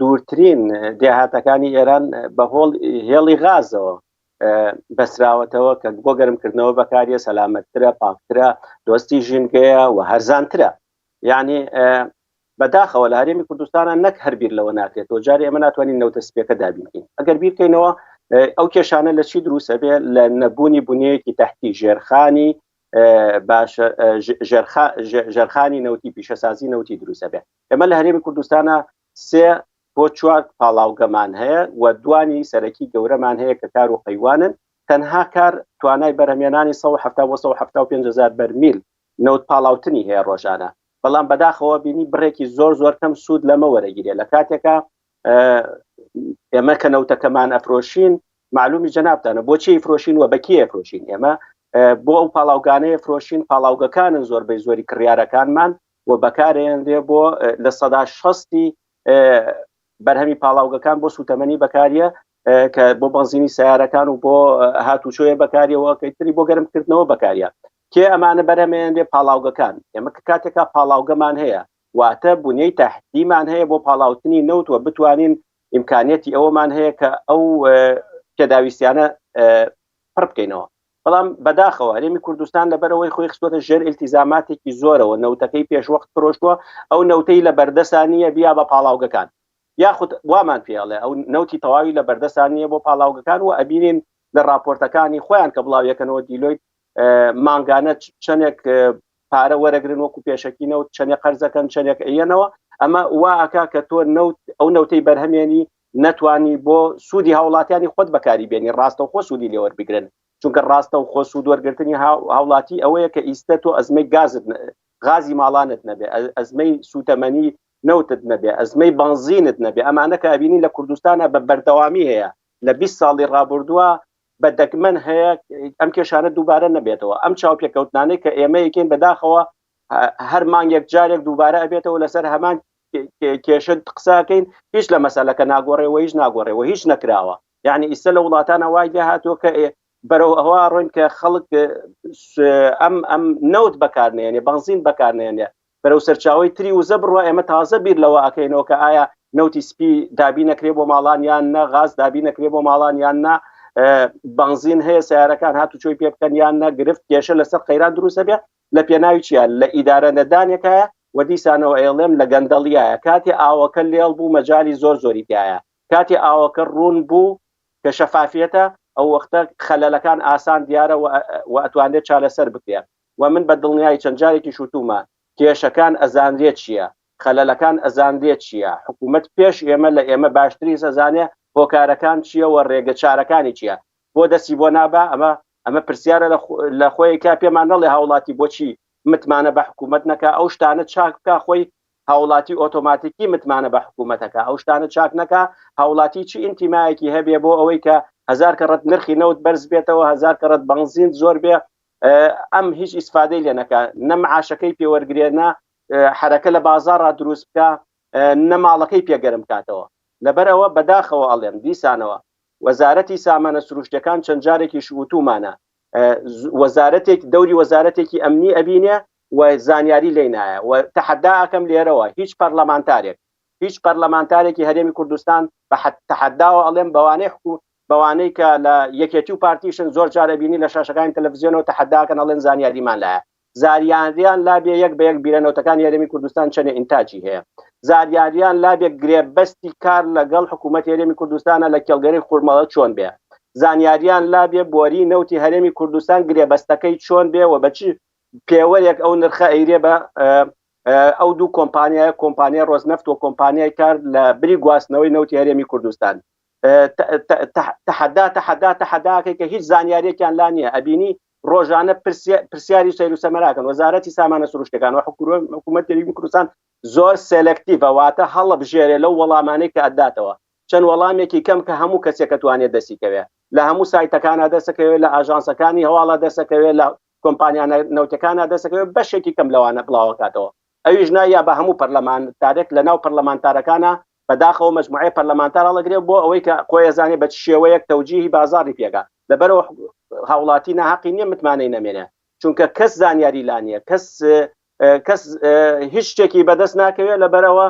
دوورترین دێهاتەکانی ئێران بە هۆڵ هێڵی غازەوە بەسراوەتەوە کە بۆ گەرمکردنەوە بەکاریە سەلامەتترە پاکترە دۆستی ژینگەیە و هەرزانترە یعنی بەداخەوە لە هەرێمی کوردستانە نەک هەر بیر لەوە ناکرێتەوە جارێ ئێمە ناتوانین نەوتە سپیەکە دابین بکەین ئەگەر بیرکەینەوە ئەو کێشانە لە چی دروست ئەبێ لە نەبوونی بنیەیەکی تەحتی ژێرخانی باشە ژێرخانی نەوتی پیشەسازی نەوتی دروست ئەبێ ئێمە لە هەرێمی کوردستانە سێ بۆ چوار پاڵاوگەمان هەیە و دوانی سەرەکی گەورەمان هەیە کە کار و قەیوانن تەنها کار توانای بەرهەمێنانی 170 بۆ 175 هزار بەرمیل نەوت پاڵاوتنی هەیە ڕۆژانە بەڵام بەداخەوە بینی بڕێکی زۆر زۆر کەم سوود لەمە وەرەگیرێ لە کاتێکا ئێمە کە نەوتەکەمان ئەفرۆشین معلومی جەنابتانە بۆچی فرۆشین و بەکی فرۆشین ئێمە بۆ ئەو پاڵاوگانەیە فرۆشین پاڵاوگەکانن زۆربەی زۆری کڕیارەکانمان و بەکارێنرێ بۆ لە سەدا شەستی بەرهەمی پاڵاوگەکان بۆ سوتەمەنی بەکاریە کە بۆ بەنزینی سیارەکان و بۆ هاتوچۆیە بەکاریەوە کەتری بۆ گەرمکردنەوە بەکاریە کێ ئەمانە بەرهەمێنرێ پاڵاوگەکان ئێمە کە کاتێکا پاڵاوگەمان هەیە واتە بنیەی تەحتیمان هەیە بۆ پاڵاوتنی نەوت و بتوانین ئیمکانیەتی ئەوەمان هەیە کە ئەو پێداویستیانە پڕ بکەینەوە بەڵام بەداخەوە هەرێمی کوردستان لەبەرەوەی خۆی خستوەتە ژێر ئیلتیزاماتێکی زۆرەوە نەوتەکەی پێشوەخت فرۆشتووە ئەو نەوتەی لە بەردەسا نییە بیا بە پاڵاوگەکان یاخود وامان پێڵێ ئەو نەوتی تەواوی لە بەردەسا نییە بۆ پاڵاوگەکان و ئەبینین لە راپۆرتەکانی خۆیان کە بڵاویەکەنەوە دیلۆیت مانگانە چەندێک پارە وەرەگرن وەکو پێشەکی نەوت چەندێک قەرزەکەن چەندێک ئەیەنەوە ئەمە وا ئەکا کە تۆ نەوت ئەو نەوتەی بەرهەمێنی نەتوانی بۆ سوودی هاوڵاتیانی خۆت بەکاری بێنی ڕاستەوخۆ سوودی لێوەربگرن چونکە ڕاستەوخۆ سوود وەرگرتنی هاوڵاتی ئەوەیە کە ئیستە تۆ ئەزمەی گازت غازی ماڵانت نەبێ ئەزمەی سوتەمەنی نەوتت نەبێ ئەزمەی بەنزینت نەبێ ئەمانە کە ئەبینین لە کوردستانە بە بەردەوامی هەیە لە 20 ساڵی ڕابردووە بە دەگمەن هەیە ئەم کێشانە دووبارە نەبێتەوە ئەم چاوپێکەوتنانەی کە ئێمە یەکەین بەداخەوە هەر مانگێک جارێک دووبارە ئەبێتەوە لەسەر هەمان کێشە قساکەین هیچ لە مەسەلەکە ناگۆڕێ و هیچ ناگۆڕێ و هیچ نەکراوە یعنی ئیستا لە وڵاتانە وای لێ هاتووە کە بەرەو ئەوە ڕۆین کە خەڵک ئەم ئەم نەوت بەکارنێنێ بەنزین بەکارنێنێ بەرەو سەرچاوی تری وزە بڕوا ئێمە تازە بیر لەوە ئەکەینەوە کە ئایا نەوتی سپی دابی نەکرێ بۆ ماڵان یان نە غاز دابی نەکرێ بۆ ماڵان یان نا بەنزین هەیە سیارەکان هاتوچۆی پێ بکەن یان نە گرفت کێشە لەسەر قەیران دروستە بێ لە پێناوی چیە لە ئیدارە نەدانێکایە و دیسانەوە ئەیڵێم لە گەندەڵیایە کاتێ ئاوەکە لێڵ بوو مەجالی زۆر زۆری تایە کاتێ ئاوەکە ڕوون بوو کە شەفافیەتە ئەو وەختە خەلەلەکان ئاسان دیارە و ئەتوانرێت چارەسەر بکرێ و من بە دڵنیایی چەند جارێکیش وتومە کێشەکان ئەزانرێت چییە خەلەلەکان ئەزانرێت چییە حکوومەت پێش ئێمە لە ئێمە باشتریش ئەزانێ هۆکارەکان چییە و ڕێگە چارەکانی چییە بۆ دەستی بۆ نابا ئەمە ئەمە پرسیارە لە خۆی کا پێمان نەڵێ هاوڵاتی بۆچی متمانە بە حکوومەت نەکا ئەو شتانە چاک بکا خۆی هاوڵاتی ئۆتۆماتیکی متمانە بە حکوومەتەکە ئەو شتانە چاک نەکا هاوڵاتی چی ئینتیمایەکی هەبێ بۆ ئەوەی کە هەزار کەڕەت نرخی نەوت بەرز بێتەوە هەزار کەڕەت بەنزین زۆر بێ ئەم هیچ ئیسفادەی لێ نەکا نە معاشەکەی پێوەرگێ نە حرەکە لە بازاڕا دروست بکە نە ماڵەکەی پێگەرم بکاتەوە لەبەرئەوە بەداخەوە ئەڵێم دیسانەوە وەزارەتی سامانە سروشتەکان چەند جارێکیش وتومانە وەزارەتێک دەوری وەزارەتێکی ئەمنی ئەبینێ و زانیاری لێی نایە و تەحەدا ئەکەم لێرەوە هیچ پەرلەمانتارێک هیچ پەرلەمانتارێکی هەرێمی کوردستان بە تەحەداوە ئەڵێم بەوانەی حکو بەوانەی کە لە یەکێتی و پارتیشن زۆر جار ئەبینی لە شاشەکانی تەلەڤزیۆنەوە تەحەداکەن ئەڵێن زانیاریمان لایە زاریاریان لابێ یەک بە یەک بیرە نەوتەکانی هەرێمی کوردستان چەنێ ئینتاجی هەیە زاریاریان لابێ گرێبەستی کار لەگەڵ حکوومەت هەرێمی کوردستانە لە کێڵگەری خورمەڵە چۆن بێ زانیاریان لابێ بۆری نەوتی هەرێمی کوردستان گرێبەستەکەی چۆن بێ و بە چ پێوەرێک ئەو نرخە ئەیرێ بە ئەو دوو کۆمپانیای کۆمپانیای ڕۆزنەفت و کۆمپانیای کار لە بری گواستنەوەی نەوتی هەرێمی کوردستان تەحەدا تەحەدا تەحەداکەی کە هیچ زانیاریەکیان لا نییە ئەبینی ڕۆژانە پرسیاری سەیر و سەمەراکەن وەزارەتی سامانە سروشتەکان و حکوومەت هەرێمی کوردستان زۆر selective ە واتە هەڵەبژێرێ لەو وەڵامانەی کە ئەداتەوە چەند وەڵامێکی کەم کە هەموو کەسێک ئەتوانێت دەستی کەوێ لە هەموو سایتەکانە دەسەکەوێت لە ئاژانسەکانی هەواڵە دەسەکەوێت لە کۆمپانیا نەوتەکانە دەسەکەوێت بەشێکی کەم لەوانە بڵاوەکاتەوە ئەویش نا یا بە هەموو پەرلەمانتارێک لە ناو پەرلەمانتارەکانە بەداخەوە مەجموعەی پەرلەمانتار هەڵەگرێ بۆ ئەوەی کە خۆی ئەزانێ بە چ شێوەیەک تەوجیهی بازاڕی پێکا لەبەرەوە هاوڵاتی ناهەقی نییە متمانەی نەمێنێ چونکە کەس زانیاری لا نییە کەس کەس هیچ شتێکی بەدەست ناکەوێت لەبەرەوە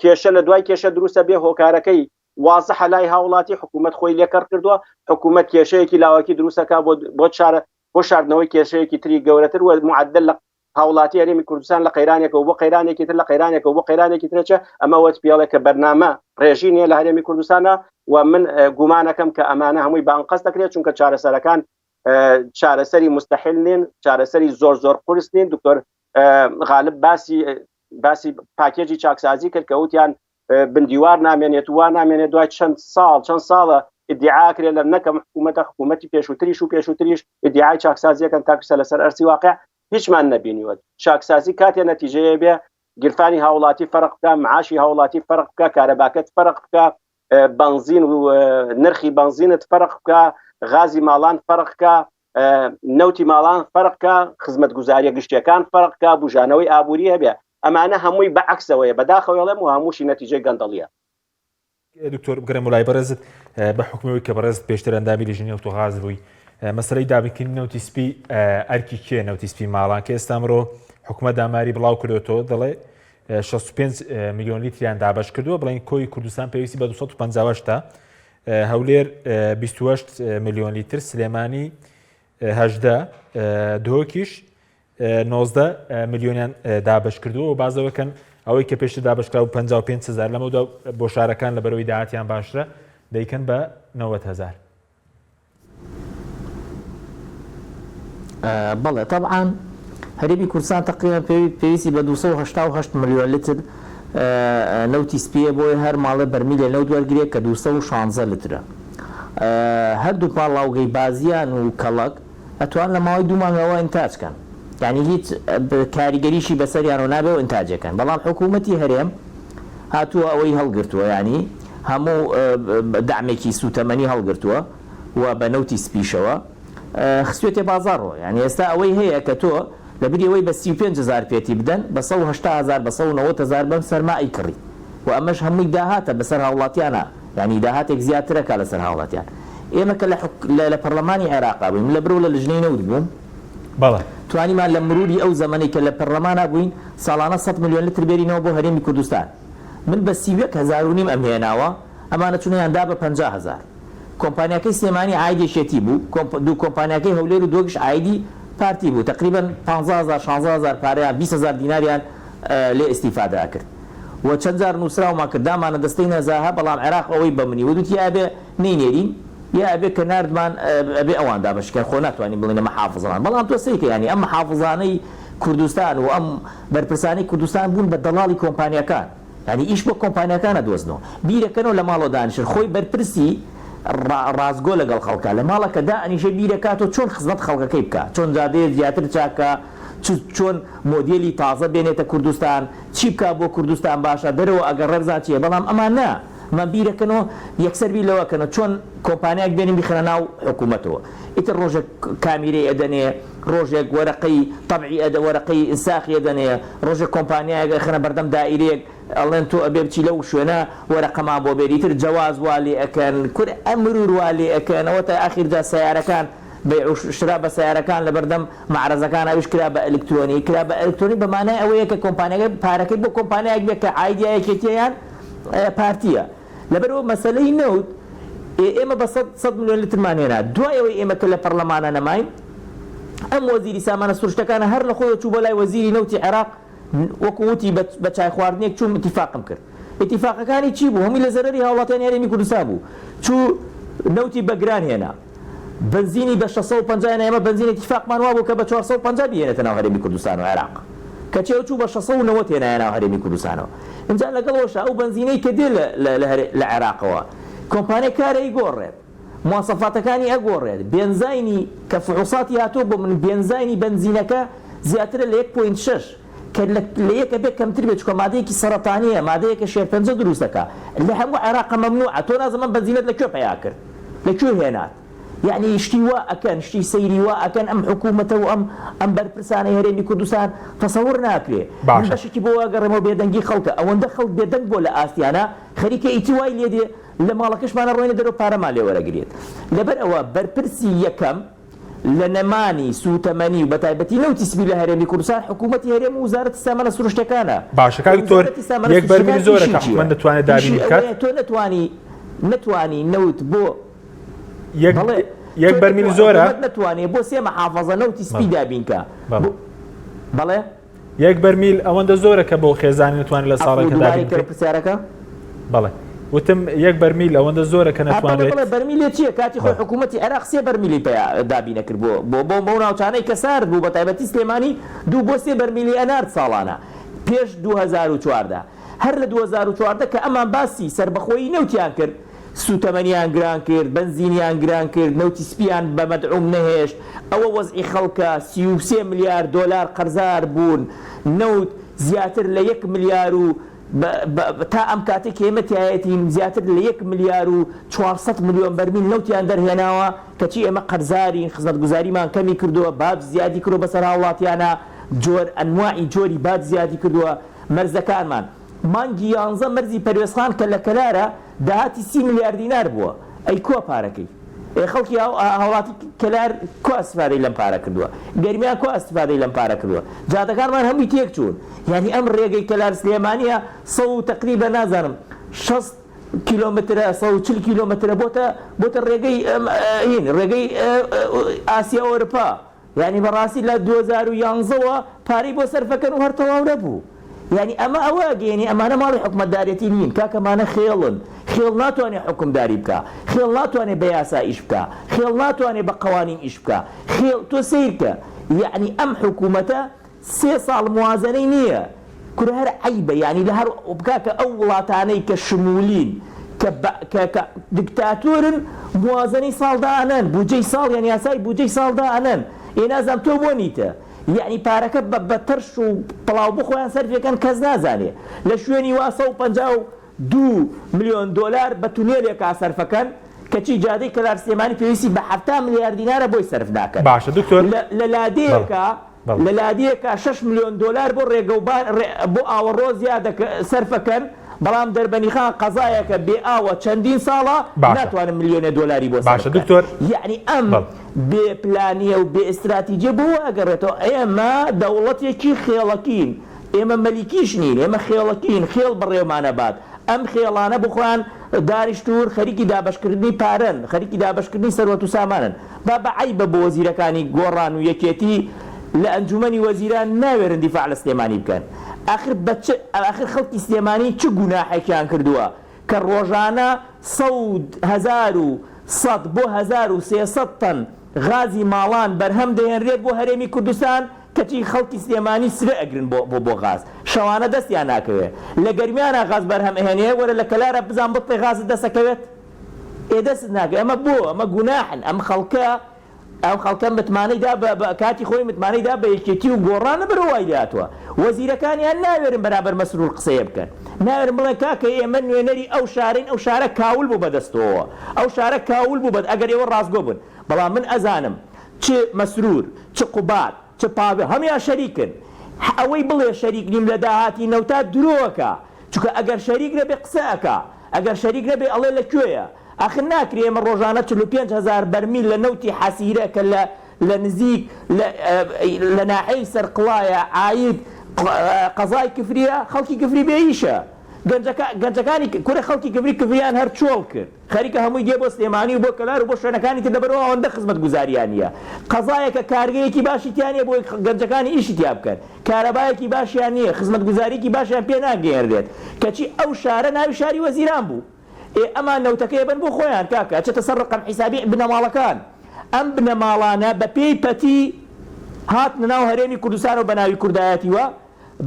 کێشە لە دوای کێشە دروستە بێ هۆکارەکەی وازحە لای هاوڵاتی حکوومەت خۆی لێکەڕ کردووە حکوومەت کێشەیەکی لاوەکی دروستەکە بۆ بۆ چارە بۆ شاردنەوەی کێشەیەکی تری گەورەتر و معدل لە هاوڵاتی هەرێمی کوردستان لە قەیرانێکەوە بۆ قەیرانێکی تر لە قەیرانێکەوە بۆ قەیرانێکی ترەچە ئەمە وەت پێڵێ کە بەرنامە ڕێژی نییە لە هەرێمی کوردستانە و من گومانەکەم کە ئەمانە هەمووی بانقەست دەکرێت چونکە چارەسەرەکان چارەسەری مستحیل نین چارەسەری زۆر زۆر قورس نین دکتۆر غالب باسی باسی پاکێجی چاکسازی کرد کە وتیان بندیوار نامێنێت وا نامێنێت دوای چەند ساڵ چەند ساڵە ئیدعاکرێت لە نەکەم حکوومەتە حکوومەتی پێشووتریش و پێشووتریش ئیدعای چاکسازیەکەن تاکوسە لەسەر ئەرسی واقع هیچمان نەبینیوە چاکسازی کاتێ نەتیجەیە بێ گیرفانی هاوڵاتی فەرق بکە معاشی هاوڵاتی فەرق بکە کارەباکەت فەرق بکە بەنزین و نرخی بەنزینت فەرق بکە غازی ماڵان فەرق بکە نەوتی ماڵان فەرق کە خزمەتگوزاریە گشتیەکان فەرق کە بژانەوەی ئابووری هەبێ ئەمانە هەمووی بە عەکسەوەیە بەداخەوە ئەڵێم و هەمووشی نەتیجەی گەندەڵیە. دکتۆر بگەڕێمەوە لای بەڕێزت بە حوکمی ئەوەی کە بەڕێزت پێشتر ئەندامی لیژنەی نەوت و غاز بووی مەسەلەی دابینکردنی نەوتی سپی ئەرکی کێ نەوتی سپی ماڵان کە ئێستا ئەمڕۆ حکومەت ئاماری بڵاو کردوێتەوە دەڵێ 65 میلیۆن لیتریان دابەش کردووە بڵێن کۆی کوردستان پێویستی بە 258 تا هەولێر 28 میلیۆن لیتر سلێمانی 18 دهۆکیش 19 ملیۆنیان دابەش کردووە و بازەوەکەن ئەوەی کە پێشتر دابەشکرا و 55 هزار لەمەودا بۆ شارەکان لە بەرەوەی داهاتیان باشترە دەیکەن بە 90 هزار. بەڵێ تەبعەن هەرێمی کوردستان تەقریبەن پێویستی بە 288 ملیۆن لتر نەوتی سپیە بۆیە هەر ماڵێ بەرمیلێ نەوت وەرگرێ کە 216 لترە هەردوو پاڵاوگەی بازیان و کەڵەک ئەتوان لە ماوەی دوو مانگەوە ئینتاج کەن یانی هیچ کاریگەریشی بەسەریانەوە نابێ و ئینتاجەکەن بەڵام حکوومەتی هەرێم هاتووە ئەوەی هەڵگرتووە یانی هەموو دەعمێکی سووتەمەنی هەڵگرتووە و بە نەوتی سپیشەوە خستوێتێ بازاڕەوە یانی ئێستا ئەوەی هەیە کە تۆ لە بری ئەوەی بە 35 هەزار پێتی بدەن بە 180 هەزار بە 190 هەزار بەم سەرما ئەیکڕی و ئەمەش هەمووی داهاتە بەسەر هاوڵاتیانا یانی داهاتێک زیاترەکا لەسەر هاوڵاتیان ئێمە کە لە لە پەرلەمانی عێراقا بووین من لە برۆ لە لجنەی نەوت بووم بەڵێ. توانیمان لە مروری ئەو زەمەنەی کە لە پەرلەمانا بووین ساڵانە سەد ملیۆن لتر بێرینەوە بۆ هەرێمی کوردستان. من بە 31 هەزار و نیم ئەمهێناوە ئەمانە چونیان دا بە 50 هەزار کۆمپانیاکەی سلێمانی عاید یەکێتی بوو دوو کۆمپانیاکەی هەولێر و دهۆکیش عایدی پارتی بوو تەقریبەن پانزە هەزار شانزە هەزار پارەیان 20 هەزار دیناریان لێ ئیستیفادە ئەکرد و چەند جار نووسراومان کرد دامانە دەستەی نەزاهە بەڵام عێراق ئەوەی بە منی وت وتی یا ئەبێ نەینێرین یا ئەبێ کە ناردمان ئەبێ ئەوان دابەشی کەن خۆ ناتوانین بڵێین ئەمە حافزەمان بەڵام تۆ سەیرکە یانی ئەم محافزانەی کوردستان و ئەم بەرپرسانەی کوردستان بوون بە دەڵاڵی کۆمپانیاکان یانی ئیش بۆ کۆمپانیاکان ئەدۆزنەوە بیرەکەنەوە لە ماڵەوە دانیشن خۆی بەرپرسی ڕاستگۆ لەگەڵ خەڵکا لە ماڵە کە دائەنیشێ بیرەکاتەوە چۆن خزمەت خەڵکەکەی بکا چۆن جادەیە زیاتر چاککا چ چۆن مۆدێلی تازە بێنێتە کوردستان چی بکا بۆ کوردستان باشە دەرەوە ئەگەڕێ بزان چیە بەڵام ئەمان نا ئەمان بیرەکەنەوە یەکسەر بیر لەوە ئەکەنەوە چۆن کۆمپانیایەک بێنن بیخەنە ناو حکومەتەوە ئیتر ڕۆژێک کامیرەی ئەدەنێ ڕۆژێک وەرەقەی تەبعی ئەدە وەرەقەی ئینساخی ئەدەنێ ڕۆژێک کۆمپانیایەک ئەخەنە بەردەم دائیرەیەک ئەڵێن تۆ ئەبێ بچی لەو شوێنە وەرەقەمان بۆ بێری ئیتر جەواز وا لێ ئەکەن کورە مرور وا لێ ئەکەن ئەوەتا ئاخیر جا سەیارەکان بەیع و شرا بە سەیارەکان لەبەردەم مەعرەزەکان ئەویش کرا بە ئەلکترۆنی کرا بە ئەلکترۆنی بە مانای ئەوەیە کە کۆمپانیاکە پارەکەی بۆ کۆمپانیایەک بێ کە عاید یا یەکێتیە یان پارتیە لەبەرئەوە مەسەلەی نەوت ئێ ئێمە بە سەد ملیۆن لترمان هێنا دوای ئەوەی ئێمە کە لە پەڕلەمانە نەماین ئەم وەزیری سامانە سروشتەکانە هەر لە خۆیەوە چوو بۆ لای وەزیری نەوتی عێراق وەکو وتی بە چای خواردنێک چووم ئیتیفاقم کرد ئیتیفاقەکانی چی بوو هەمووی لە زەرەری هاوڵاتیانی هەرێمی کوردستان بوو چوو نەوتی بە گران هێنا بەنزینی بە 650 هێنا ئێمە بەنزین ئیتیفاقمان وابوو کە بە 450 بیهێنێتە ناو هەرێمی کوردستان و عێراق کەچی ئەو چوو بە 690 هێنایە ناو هەرێمی کوردستانەوە ئینجا لەگەڵ ئەوەشا ئەو بەنزینەی کە دێ لە عێراقەوە کۆمپانیای کار ئەیگۆڕێت مواسەفاتەکانی ئەگۆڕێت بێنزاینی کە فحوساتی هاتووە بۆ من بێنزاینی بەنزینەکە زیاترە لە یەک point شەش کە لە یەک ئەبێ کەمتر بێت چونکە مادەیەکی سەرەتانیە مادەیەکە شێرپەنجە دروست دەکا لە هەموو عێراقە مەمنوعە تۆ نازم ئەم بەنزینەت لە کوێ پەیا کرد لە کوێ هێنات یەعنی شتی وا ئەکەن شتی سەیری وا ئەکەن ئەم حکوومەتە و ئەم ئەم بەرپرسانەی هەرێمی کوردستان تەسەور ناکرێ من باشە. بەشێکی بۆ ئەگەڕێمەوە بێدەنگی خەڵکە ئەوەندە خەڵک بێدەنگ بووە لە ئاستیانە خەریکە ئیتی وای لێ دێ لە ماڵەکەشمانە ڕۆینە دەرەوە پارەمان لێ وەرەگرێت لەبەر ئەوە بەرپرسی یەکەم لە نەمانی سووتەمەنی و بەتایبەتی نەوتی سپی لە هەرێمی کوردستان حکوومەتی هەرێم و وزارەتی سامانە سروشتەکانە باشە کاک دکتۆر وزارەتی سامانە یەک بەرمیل سروشتەکان زۆرە ئیشی کە چییە؟ حکومەت دەتوانێت ئیشی دابینی بکات؟ ئەوەیە تۆ نەتوانی نەتوانی نەوت بۆ یەک بەڵێ یەک تۆ بەرمیل نەتوانی زۆرە؟ حکوومەت نەتوانێ بۆ سێ محافەزە نەوتی سپی بەڵێ دابین کا بەڵێ بۆ بەڵێ یەک بەرمیل ئەوەندە زۆرە کە بۆ خێزانی نتوانێت لە عەفوو ساڵێکە دووبارەی دابین کەرە بکەیت؟ پرسیارەکە؟ بەڵێ وتم یەک بەرمیل ئەوەندە زۆرە کە ها بەڵێ نەتوانرێت بەڵێ بەرمیلێ چییە کاتی خۆی بەڵێ حکوومەتی عێراق سێ بەرمیلی پیا دابین ئەکرد بۆ بۆ بۆ بەو ناوچانەی کە سارد بوو بە تایبەتی سلێمانی دوو بۆ سێ بەرمیلی ئەنارد ساڵانە پێش 2014 هەر لە 2014 کە ئەمان باسی سەربەخۆیی نەوتیان کرد سوتەمەنیان گران کرد، بەنزینیان گران کرد، نەوتی سپیان بە مەدعوم نەهێشت، ئەوە وەزعی خەڵکە، 33 ملیار دۆلار قەرزار بوون، نەوت زیاتر لە یەک ملیار و تا ئەم کاتەی کە ئێمە تیایەتین زیاتر لە یەک ملیار و 400 ملیۆن بەرمیل نەوتیان دەرهێناوە، کەچی ئێمە قەرزارین، خزمەتگوزاریمان کەمی کردووە، باج زیادی کردووە بەسەر هاوڵاتیانا، جۆر ئەنواعی جۆری باج زیادی کردووە، مەرزەکانمان. مانگی یانزە مەرزی پەروێزخان کە لە کەلارە داهاتی سی ملیار دینار بووە ئەی کوا پارەکەی؟ ئێ خەڵکی هاوڵاتی کەلار کوا ئیستفادەی لەم پارە کردووە؟ گەرمیان کوا ئیستفادەی لەم پارە کردووە؟ جادەکانمان هەمووی تێک چوون یانی ئەم ڕێگەی کەلار سلێمانیە سەد و تەقریبەن نازانم 60 کیلۆمەترە 140 کیلۆمەترە بۆتە بۆتە ڕێگەی هین ڕێگەی ئاسیا ئەوروپا یانی بەڕاستی لە 2011 وە پارەی بۆ سەرفەکەن و هەر تەواو نەبوو یانی ئەمە ئەوە ئەگەیەنێ ئەمانە ماڵی حکومەتدارێتی نین کاکە ئەمانە خێڵن خێڵ ناتوانێ حوکمداری بکا خێڵ ناتوانێ بە یاسا ئیش بکا خێڵ ناتوانێ بە قەوانین ئیش بکا خێڵ تۆ سەیرکە یانی ئەم حکومەتە سێ ساڵ موازەنەی نییە کورە هەر عەیبە یانی لە هەر کاکە ئەو وڵاتانەی کە شمولین کە بە کە کە دکتاتۆرن موازەنەی ساڵ دائەنەن بودجەی ساڵیان یاسای بودجەی ساڵ دائەنەن ئێ نازانم تۆ بۆ نیتە یەعنی پارەکە بە بە تەرش و پڵاو بخۆیان سەرفیەکەن کەس نازانێ لە شوێنی وا 152 ملیۆن دۆلار بە تونێلێکا سەرفەکەن کەچی جادەی کەلار سلێمانی پێویستی بە 70 ملیار دینارە بۆی سەرف ناکەن باشە دکتۆر لە لە بەڵێ لادێیەکا بەڵێ. لە لادێکا شەش ملیۆن دۆلار بۆ ڕێگەوبان بۆ ئاوەڕۆ زیاد سەرفەکەن، بەڵام دەربەنیخان قەزایەکە بێ ئاوە چەندین ساڵە باشە. ناتوانن ملیۆنێ دۆلاری بۆ سەرف باشە بکەن. دکتۆر یەعنی ئەم بەڵێ. بێ پلانیە و بێ ئیستراتیجیە بۆ وا ئەگەڕێتەوە؟ ئێمە دەوڵەتێکی خێڵەکین. ئێمە مەلیکیش نین، ئێمە خێڵەکین، خێڵ بەڕێوەمان ئەبات. ئەم خێڵانە بۆ خۆیان داریشتوون، خەریکی دابەشکردنی پارەن، خەریکی دابەشکردنی سەروەت و سامانن. بابە عەیبە بۆ وەزیرەکانی گۆڕان و یەکێتی لە ئەنجومەنی وەزیران ناوێرن دیفاع لە سلێمانی بکەن. ئاخر بە چ ئاخر خەڵکی سلێمانی چ گوناحێکیان کردووە کە ڕۆژانە سەد 1100 بۆ 1300 تەن غازی ماڵان بەرهەم دەهێنرێت بۆ هەرێمی کوردستان کەچی خەڵکی سلێمانی سرە ئەگرن بۆ بۆ بۆ غاز شەوانە دەستیان ناکەوێ لە گەرمیانا غاز بەرهەم ئەهێنێ وەرە لە کەلارا بزان بتڵێ غازت دەست ئەکەوێت ئێ دەستت ناکەوێ ئەمە بۆ ئەمە گوناحن ئەم خەڵکە ئەم خەڵکە متمانەی دا بە بە کاتی خۆی متمانەی دا بە یەکێتی و گۆڕان لەبەرئەوە وای لێهاتووە وەزیرەکانیان ناوێرن بەرامبەر مەسرور قسەیە بکەن ناوێرن بڵێن کاکە ئێمە نوێنەری ئەو شارەین ئەو شارە کاول بوو بەدەستەوە ئەو شارە کاول بوو بە ئەگەر ئێوە ڕاستگۆ بن بەڵام من ئەزانم چ مەسرور چ قوباد چ پاڤێڵ هەموویان شەریکن ئەوەی بڵێ شەریک نیم لە داهاتی نەوتا درۆ ئەکا چونکە ئەگەر شەریک نەبێ قسە ئەکا ئەگەر شەریک نەبێ ئەڵێ لە کوێیە ئاخر ناکرێ ئێمە ڕۆژانە 45 هەزار بەرمیل لە نەوتی حەسیرە کە لە لە نزیک لە لە ناحیەی سەرقڵایە عاید قەزای کفریە خەڵکی کفری بێ ئیشە گەنجەکە گەنجەکانی کورە خەڵکی کفری کفریان هەر چۆڵ کرد خەریکە هەمووی دێ بۆ سلێمانی و بۆ کەلار و بۆ شوێنەکانی تر لەبەرئەوە ئەوەندە خزمەتگوزاریان نییە. قەزایەکە کارگەیەکی باشی تیا نییە بۆی گەنجەکانی ئیشی تیا بکەن. کارەبایەکی باشیان نییە، خزمەتگوزارییەکی باشیان پێ ناگەیەنرێت. کەچی ئەو شارە ناوی شاری وەزیران بوو. ئێ ئەمان نەوتەکەی ئەبەن بۆ خۆیان کاکە، ئەچێتە سەر ڕەقەم حیسابی بنەماڵەکان. ئەم بنەماڵانە بە پێی پەتی هاتنە ناو هەرێمی کوردستانەوە بە ناوی کوردایەتیوە،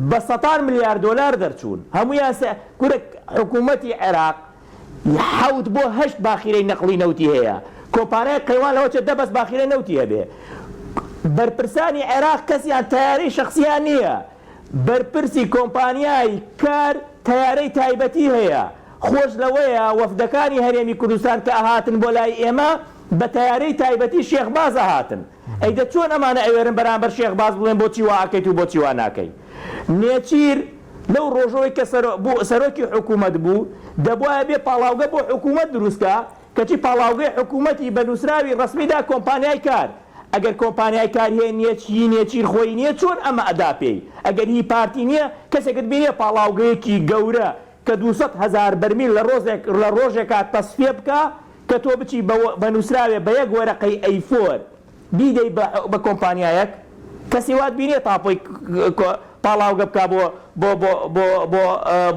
بە سەتان ملیار دۆلار دەرچوون. هەموویان سە کورە حکوومەتی عێراق حەوت بۆ هەشت باخیرەی نەقڵی نەوتی هەیە، کۆمپانیای قەیوان لەوە چێت دە بەس باخیرەی نەوتی هەبێ. بەرپرسانی عێراق کەسیان تەیارەی شەخسیان نییە، بەرپرسی کۆمپانیای کار تەیارەی تایبەتی هەیە، خۆش لەوەیە وەفدەکانی هەرێمی کوردستان کە ئەهاتن بۆ لای ئێمە بە تەیارەی تایبەتی شێخ باز ئەهاتن. ئەی دە چۆن ئەمانە ئەوێرن بەرامبەر شێخ باز بڵێن بۆچی وا ئەکەیت و بۆچی وا ناکەی؟ نێچیر لەو ڕۆژەوەی کە سەرۆکی حکوومەت بوو، دەبوایە بێ پاڵاوگە بۆ حکوومەت دروست کا، کەچی پاڵاوگەی حکوومەتی بە نووسراوی ڕەسمی دا کۆمپانیای کار. ئەگەر کۆمپانیای کار هێ نێچ هی نێچیر خۆی نییە چۆن ئەمە ئەدا پێی؟ ئەگەر هی پارتی نییە، کەسێکت بینییە پاڵاوگەیەکی گەورە کە 200 هەزار بەرمیل لە ڕۆزێک لە ڕۆژێکا تەسفیە بکا، کە تۆ بچی بە بە نووسراوێ بە یەک وەرەقەی A four بیدەی بە بە کۆمپانیایەک کەسی وات بینیە تاپۆی پاڵاوگە بکا بۆ بۆ بۆ بۆ بۆ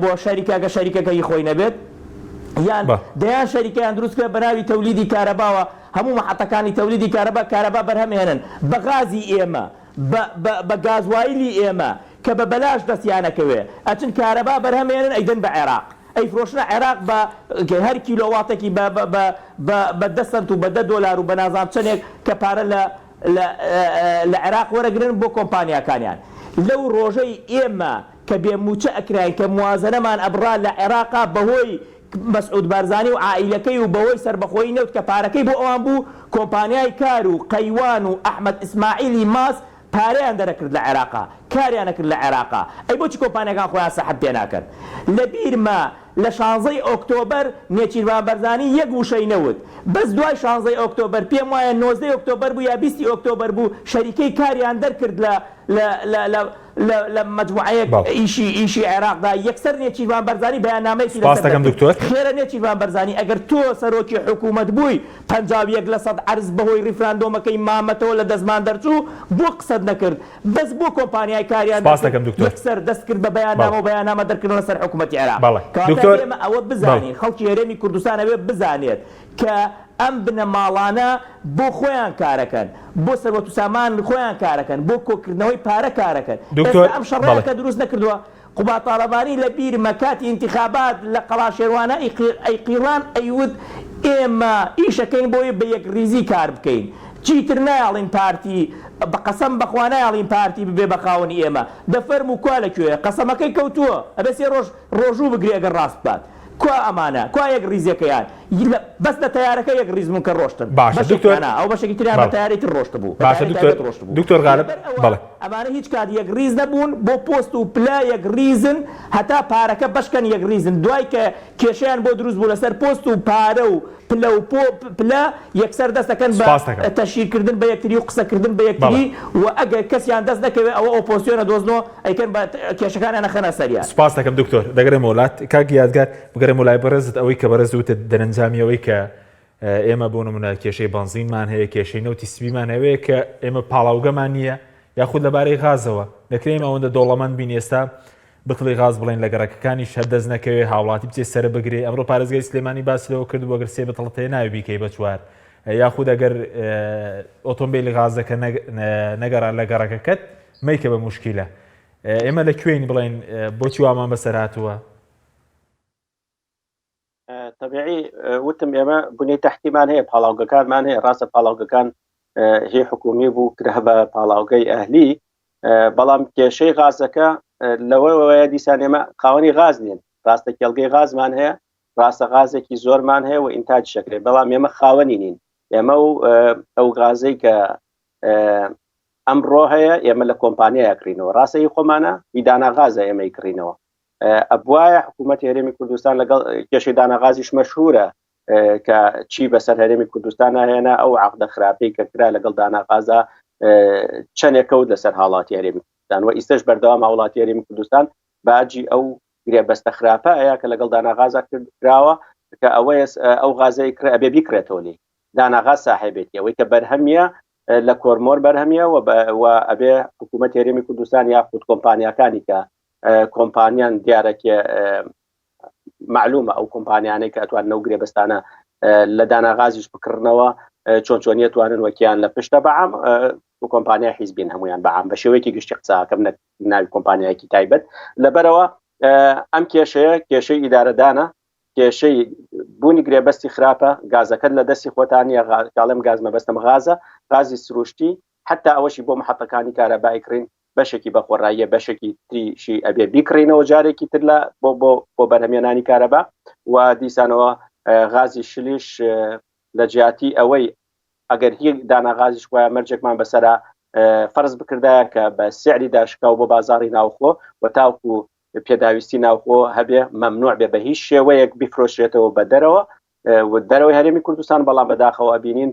بۆ شەریکە گە شەریکەکە هی خۆی نەبێت یان بە. دەیان شەریکەیان دروست کرد بە ناوی تەولیدی کارەباوە هەموو مەحەتەکانی تەولیدی کارەبا کارەبا بەرهەم ئەهێنن بە غازی ئێمە بە بە بە گازوایلی ئێمە کە بە بەلاش دەستیان ئەکەوێ ئەچن کارەبا بەرهەم ئەهێنن ئەیدەن بە عێراق ئەیفرۆشنە عێراق بە هەر کیلۆواتێکی بە بە بە بە بە دە سەنت و بە دە دۆلار و بە نازانم چەنێک کە پارە لە لە لە عێراق وەرەگرن بۆ کۆمپانیاکانیان. لەو ڕۆژەی ئێمە کە بێ مووچە ئەکراین کە موازەنەمان ئەبڕا لە عێراقا بەهۆی مەسعود بارزانی و عائیلەکەی و بەهۆی سەربەخۆیی نەوت کە پارەکەی بۆ ئەوان بوو کۆمپانیای کار و قەیوان و ئەحمەد ئیسماعیلی ماس پارەیان دەرەکرد لە عێراقا کاریان ئەکرد لە عێراقا ئەی بۆچی کۆمپانیاکان خۆیان سەحب پێ ناکەن لە بیرمە لە شانزەی ئۆکتۆبەر نێچیرڤان بەرزانی یەک وشەی نەوت بەس دوای شانزەی ئۆکتۆبەر پێم وایە نۆزدەی ئۆکتۆبەر بوو یا بیستی ئۆکتۆبەر بوو شەریکەی کاریان دەرکرد لە لە لە لە لە لە مەجموعەیەک بەڵێ. ئیشی ئیشی عێراقدا یەکسەر نێچیرڤان بەرزانی بەیاننامەیەکی سپاست لەسەر دەکەم دەرکرد دکتۆر. خێرە نێچیرڤان بەرزانی ئەگەر تۆ سەرۆکی حکوومەت بووی 51 لەسەد عەرز بەهۆی ڕیفراندۆمەکەی مامەتەوە لە دەستمان دەرچوو بۆ قسەت نەکرد بەس بۆ کۆمپانیای کاریان سپاست دەرکرد دەکەم دکتۆر. یەکسەر دەست کرد بە بەیاننامە بەڵێ. و بەیاننامە دەرکردن لەسەر حکوومەتی عێراق بەڵێ کەواتە دکتۆر ئێمە ئەوە بەڵێ. بزانین خەڵکی هەرێمی کوردستان ئەوێ بزانێت کە ئەم بنەماڵانە بۆ خۆیان کارەکەن، بۆ سەروەت و سامان خۆیان کارەکەن، بۆ کۆکردنەوەی پارە کارەکەن. دکتۆر ئێستا ئەم شەڕەیان بەڵێ. کە دروست نەکردووە، قوباد تاڵەبانی لە بیرمە کاتی ئینتیخابات لە قەڵاشێروانە ئەیقیڕان ئەیوت ئێمە ئیشەکەین بۆی بە یەکڕیزی کار بکەین، چیتر نایەڵین پارتی، بە قەسەم بەخوا نایەڵین پارتی ببێ بە خاوەنی ئێمە. دە فەرموو کوا لە کوێیە؟ قەسەمەکەی کەوتووە، ئەبێ سێ ڕۆژ ڕۆژوو بگرێ ئەگەر ڕاست بکات. کوا ئەمانە کوا یەک ڕیزەکەیان بەس لە تەیارەکە یەک ڕیز بوون کە ڕۆشتن باشە دکتۆر بەشێکیان نا ئەو بەشێکی تریان بە بەڵێ تەیارەی تر ڕۆشتبوو بە باشە تەیارەی دکتۆر تایبەت ڕۆشتبوو دکتۆر غالب لەبەر ئەوە بەڵێ. ئەمانە هیچ کات یەک ڕیز نەبوون بۆ پۆست و پلە یەک ڕیزن هەتا پارەکە بەشکەن یەک ڕیزن دوای کە کێشەیان بۆ دروست بوو لەسەر پۆست و پارە و پلە و پۆ پلە یەکسەر دەست دەکەن بە سوپاست دەکەم. تەشهیر کردن بە یەکتری و قسە کردن بە بەڵێ. یەکتری و ئەگەر کەسیان دەست نەکەوێ ئەوە ئۆپۆزسیۆن ئەدۆزنەوە ئەیکەن بە کێشەکانیان ئەخەنە سەریان. سوپاست دەکەم دکتۆر. دەگەرێمەوە لات کاک یادگار بگەرێمەوە لای بەڕێزت ئەوەی کە بەڕێز وتت دەرەنجامی ئەوەی کە ئێمە بۆ نمونە کێشەی بەنزینمان هەیە کێشەی نەوتی سپیمان هەیە کە ئێمە پاڵاوگەمان نییە یاخود لەبارەی غازەوە دەکرێت ئێمە ئەوەندە دەوڵەمەند بین ئێستا بتڵی غاز بڵێن لە گەڕەکەکانیش هەر دەست نەکەوێ هاوڵاتی بچێ سەرە بگرێ ئەمڕۆ پارێزگای سلێمانی باسی لەوە کردبوو ئەگەر سێ بتڵت هەیە ناوی بیکەی بە چوار یاخود ئەگەر ئۆتۆمبیلی غازەکە نەگەڕا لە گەڕەکەکەت مەیکە بە موشکیلە ئێمە لە کوێین بڵێن بۆچی وامان بەسەر هاتووە؟ تەبیعی وتم ئێمە بنیەی تەحتیمان هەیە پاڵاوگەکانمان هەیە ڕاستە پاڵاوگەکان هی حکومی بوو کرا بە پاڵاوگەی ئەهلی بەڵام کێشەی غازەکە لەوەوەیە دیسان ئێمە خاوەنی غاز نین ڕاستە کێڵگەی غازمان هەیە ڕاستە غازێکی زۆرمان هەیە و ئینتاج شەکرێت بەڵام ئێمە خاوەنی نین ئێمە و ئەو غازەی کە ئەمڕۆ هەیە ئێمە لە کۆمپانیای کڕینەوە ڕاستە هی خۆمانە هی دانا غازە ئێمەی کڕینەوە ئەبواە حکوومەت هەرێمی کوردستان لەگەڵ کێشەی داناغازیش مەشهورە کە چی بەسەر هەرێمی کوردستان ناهێنا ئەو عقدە خراپەی کە کرا لەگەڵ داناغازا چەندێک کەوت لەسەر هاوڵاتی هەرێمی کوردستان و ئیستش بەردەوام هاوڵاتی هەرێمی کوردستان باجی ئەو گرێبەستە خراپە ئەیا کە لەگەڵ داناغازا کراوە کە ئەوەیە ئەو غازەی کرێ ئەبێ بیکرێتەوە لێی داناغاز ساحێبێتی ئەوەی کە بەرهەمیە لە کۆرمۆر بەرهەمیە و ئەبێ حکوومەت هەرێمی کوردستان یاخود کۆمپانیاکانی کە کۆمپانیان دیارە کێ معلومە ئەو کۆمپانیانەی کە ئەتوان نەو گرێبەستانە لە داناغازیش بکڕنەوە چۆن چۆنیە توانن وەکیان لە پشتە بەعام و کۆمپانیا حیزبین هەمویان بەعام بە شێوەیەکی گشتی قساکەم نەک ناوی کۆمپانیایەکی تایبەت لەبەرەوە ئەم کێشەیە کێشەی ئیدارەدانە کێشەی بوونی گرێبەستی خراپە گازەکەت لە دەستی خۆتان نیە کاڵێم گاز مەبەستم غازە غازی سروشتی حتا ئەوەشی بۆ محەتەکانی کارەبای کڕین بەشێکی بە خۆڕاییە بەشێکی تریشی ئەبێ بیکڕینەوە جارێکی تر لە بۆ بۆ بۆ بەرهەمێنانی کارەبا و دیسانەوە غازی شلیش لە جیاتی ئەوەی ئەگەر هی دانا غازیش وایە مەرجێکمان بەسرە فەرز بکردایە کە بە سعری داشکاو بۆ بازاری ناوخۆ و تاوکو پێداویستی ناوخۆ هەبێ مەمنوع بێ بە هیچ شێوەیەک بیفرۆشرێتەوە بە دەرەوە و دەرەوەی هەرێمی کوردستان بەڵام بەداخەوە ئەبینین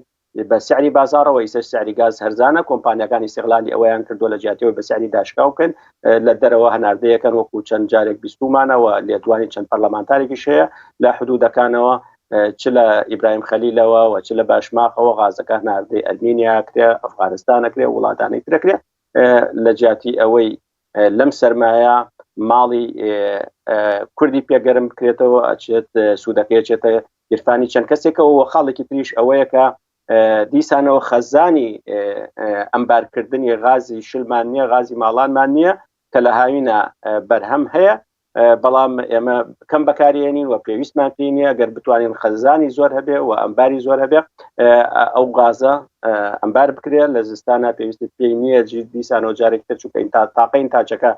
بە سعری بازاڕەوە ئیسەش سعری گاز هەرزانە کۆمپانیاکان ئیسیغلالی ئەوەیان کردووە لە جیاتیەوە بە سعری داشکاو بکەن لە دەرەوە هەناردەیەکەن وەکو چەند جارێک بیستومانەوە لێدوانی چەند پەرلەمانتارێکیش هەیە لە حدودەکانەوە چ لە ئیبراهیم خەلیلەوە و چ لە باشماخەوە غازەکە هەناردەی ئەرمینیا کرێ ئەفغانستانە کرێ وڵاتانی ترەکرێ لە جیاتی ئەوەی لەم سەرمایە ماڵی کوردی پێگەرم بکرێتەوە ئەچێت سوودەکەی چێتە گرفانی چەند کەسێکەوە و خاڵێکی تریش ئەوەیە کە دیسانەوە خەزانی ئەمبارکردنی غازی شلمان نییە غازی ماڵانمان نییە کە لە هاوینە بەرهەم هەیە بەڵام ئێمە کەم بەکارێنین و پێویستمان پێی نییە گەر بتوانین خەزانی زۆر هەبێ و ئەمباری زۆر هەبێ ئەو غازە ئەمبار بکرێت لە زستانە پێویستی پێی نییە دیسانەوە جارێک تر چونکە تا تاقە ئینتاجەکە